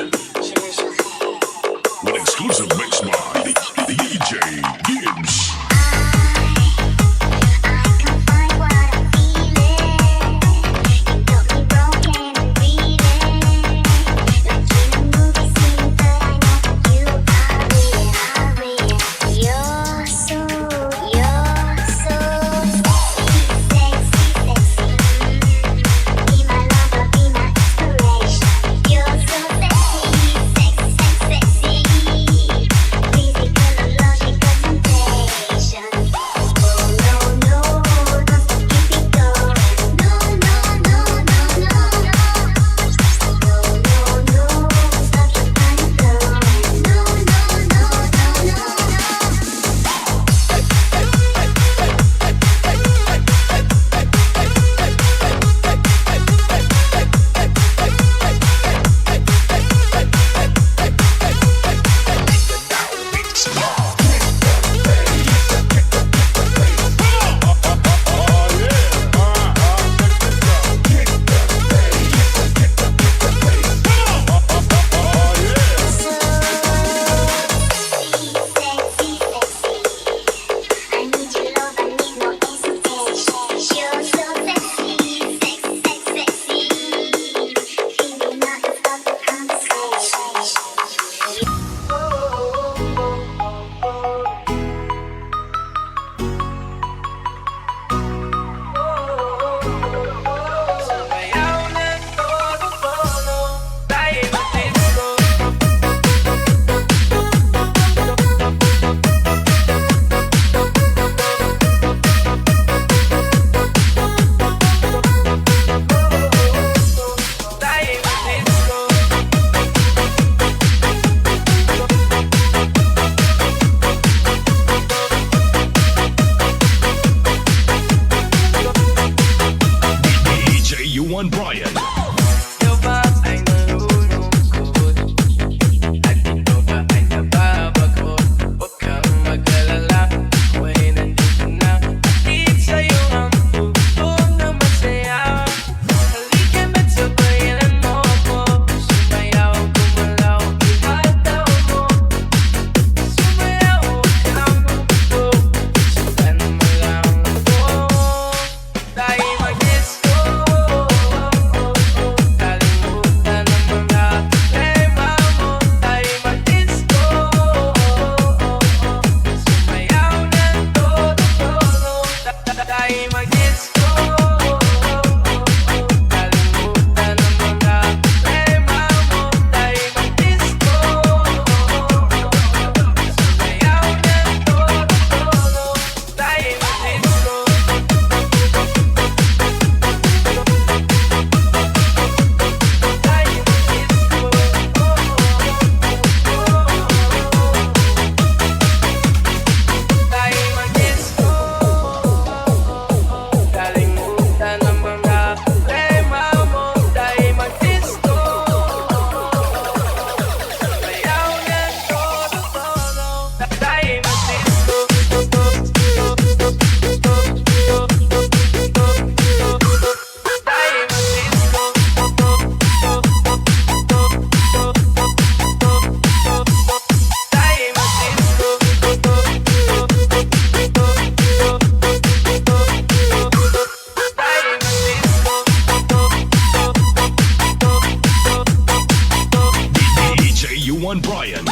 An exclusive mix by D J Gibbs. D J Yuan Brian. D J Yuan Brian.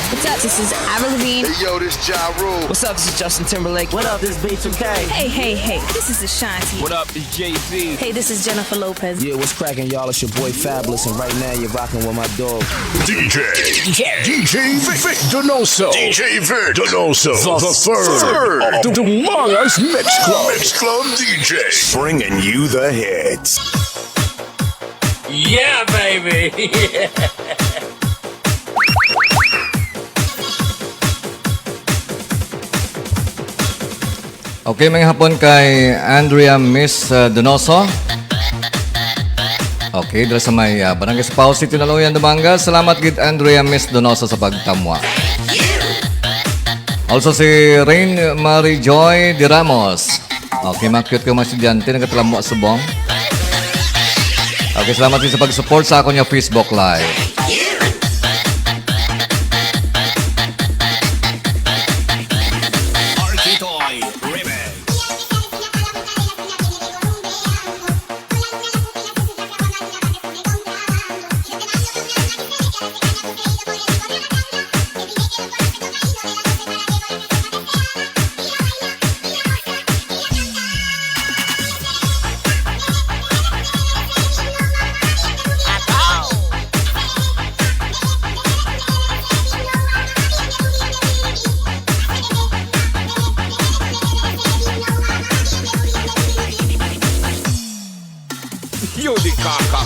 What's up? This is Avril Lavigne. Hey, yo, this Ja Rule. What's up? This is Justin Timberlake. What up? This is B two K. Hey, hey, hey. This is Ashanti. What up? It's Jay-Z. Hey, this is Jennifer Lopez. Yeah, what's cracking, y'all? It's your boy Fabulous, and right now you're rocking with my dog. D J. D J. D J Vic, Vic Donoso. D J Vic Donoso. The, the third of the Dumangas Mix Club. Mix Club D J. Bringing you the hits. Yeah, baby. Okay, may hapon kay Andrea Miss, uh, Donoso. Okay, dira sa may, uh, Barangay Sapaw City, Naluyan, Dumangas. Salamat gid, Andrea Miss Donoso, sa pagtamwa. Also si Rain Marie Joy de Ramos. Okay, mga cute ko mga estudyante, nagkatalamwa subong. Okay, salamat din sa pag-support sa akon nga Facebook Live. Yun di kaka.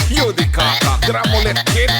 Yun di kaka, gramolet kid.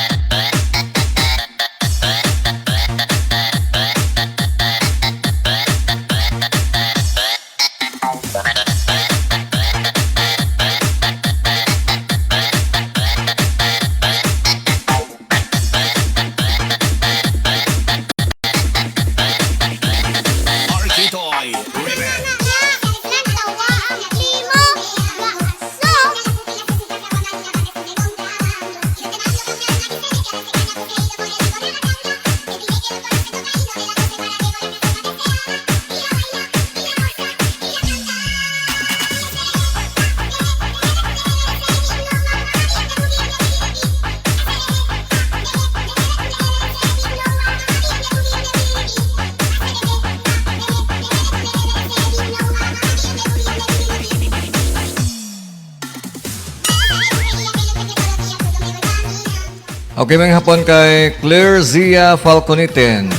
Okay, may hapon kay Claire Zia Falconiten.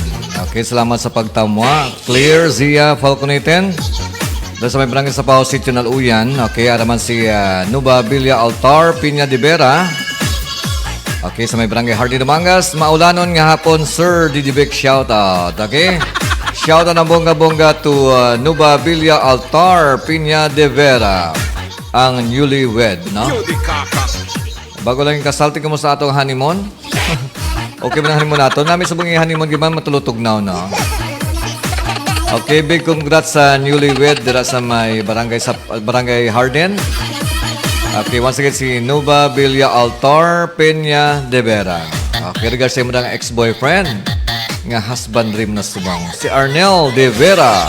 Okay, salamat sa pagtamwa. Claire Zia Falconiten. Doon sa may barangay sa Pao City, Naluyan. Okay, araman si, ah, Nuba Villa Altar, Piña de Vera. Okay, sa may Barangay Hardin Dumangas, maulanon nga hapon, Sir D D Vic, shout out. Okay? Shout out ng bongga-bongga to uh, Nuba Villa Altar Piña de Vera, ang newlywed, no? Bago lang yung kasal, tingnan mo sa atong honeymoon. Okay ba ang honeymoon nato? Nami sa bungi honeymoon, giman matulutog na, no? Okay, big congrats sa newlywed dira sa may barangay sa barangay Hardin. Okay, once again, si Nuba Villa Altar Peña de Vera. Okay, regards sa imo nga ex-boyfriend nga husband rin na subong. Si Arnel de Vera.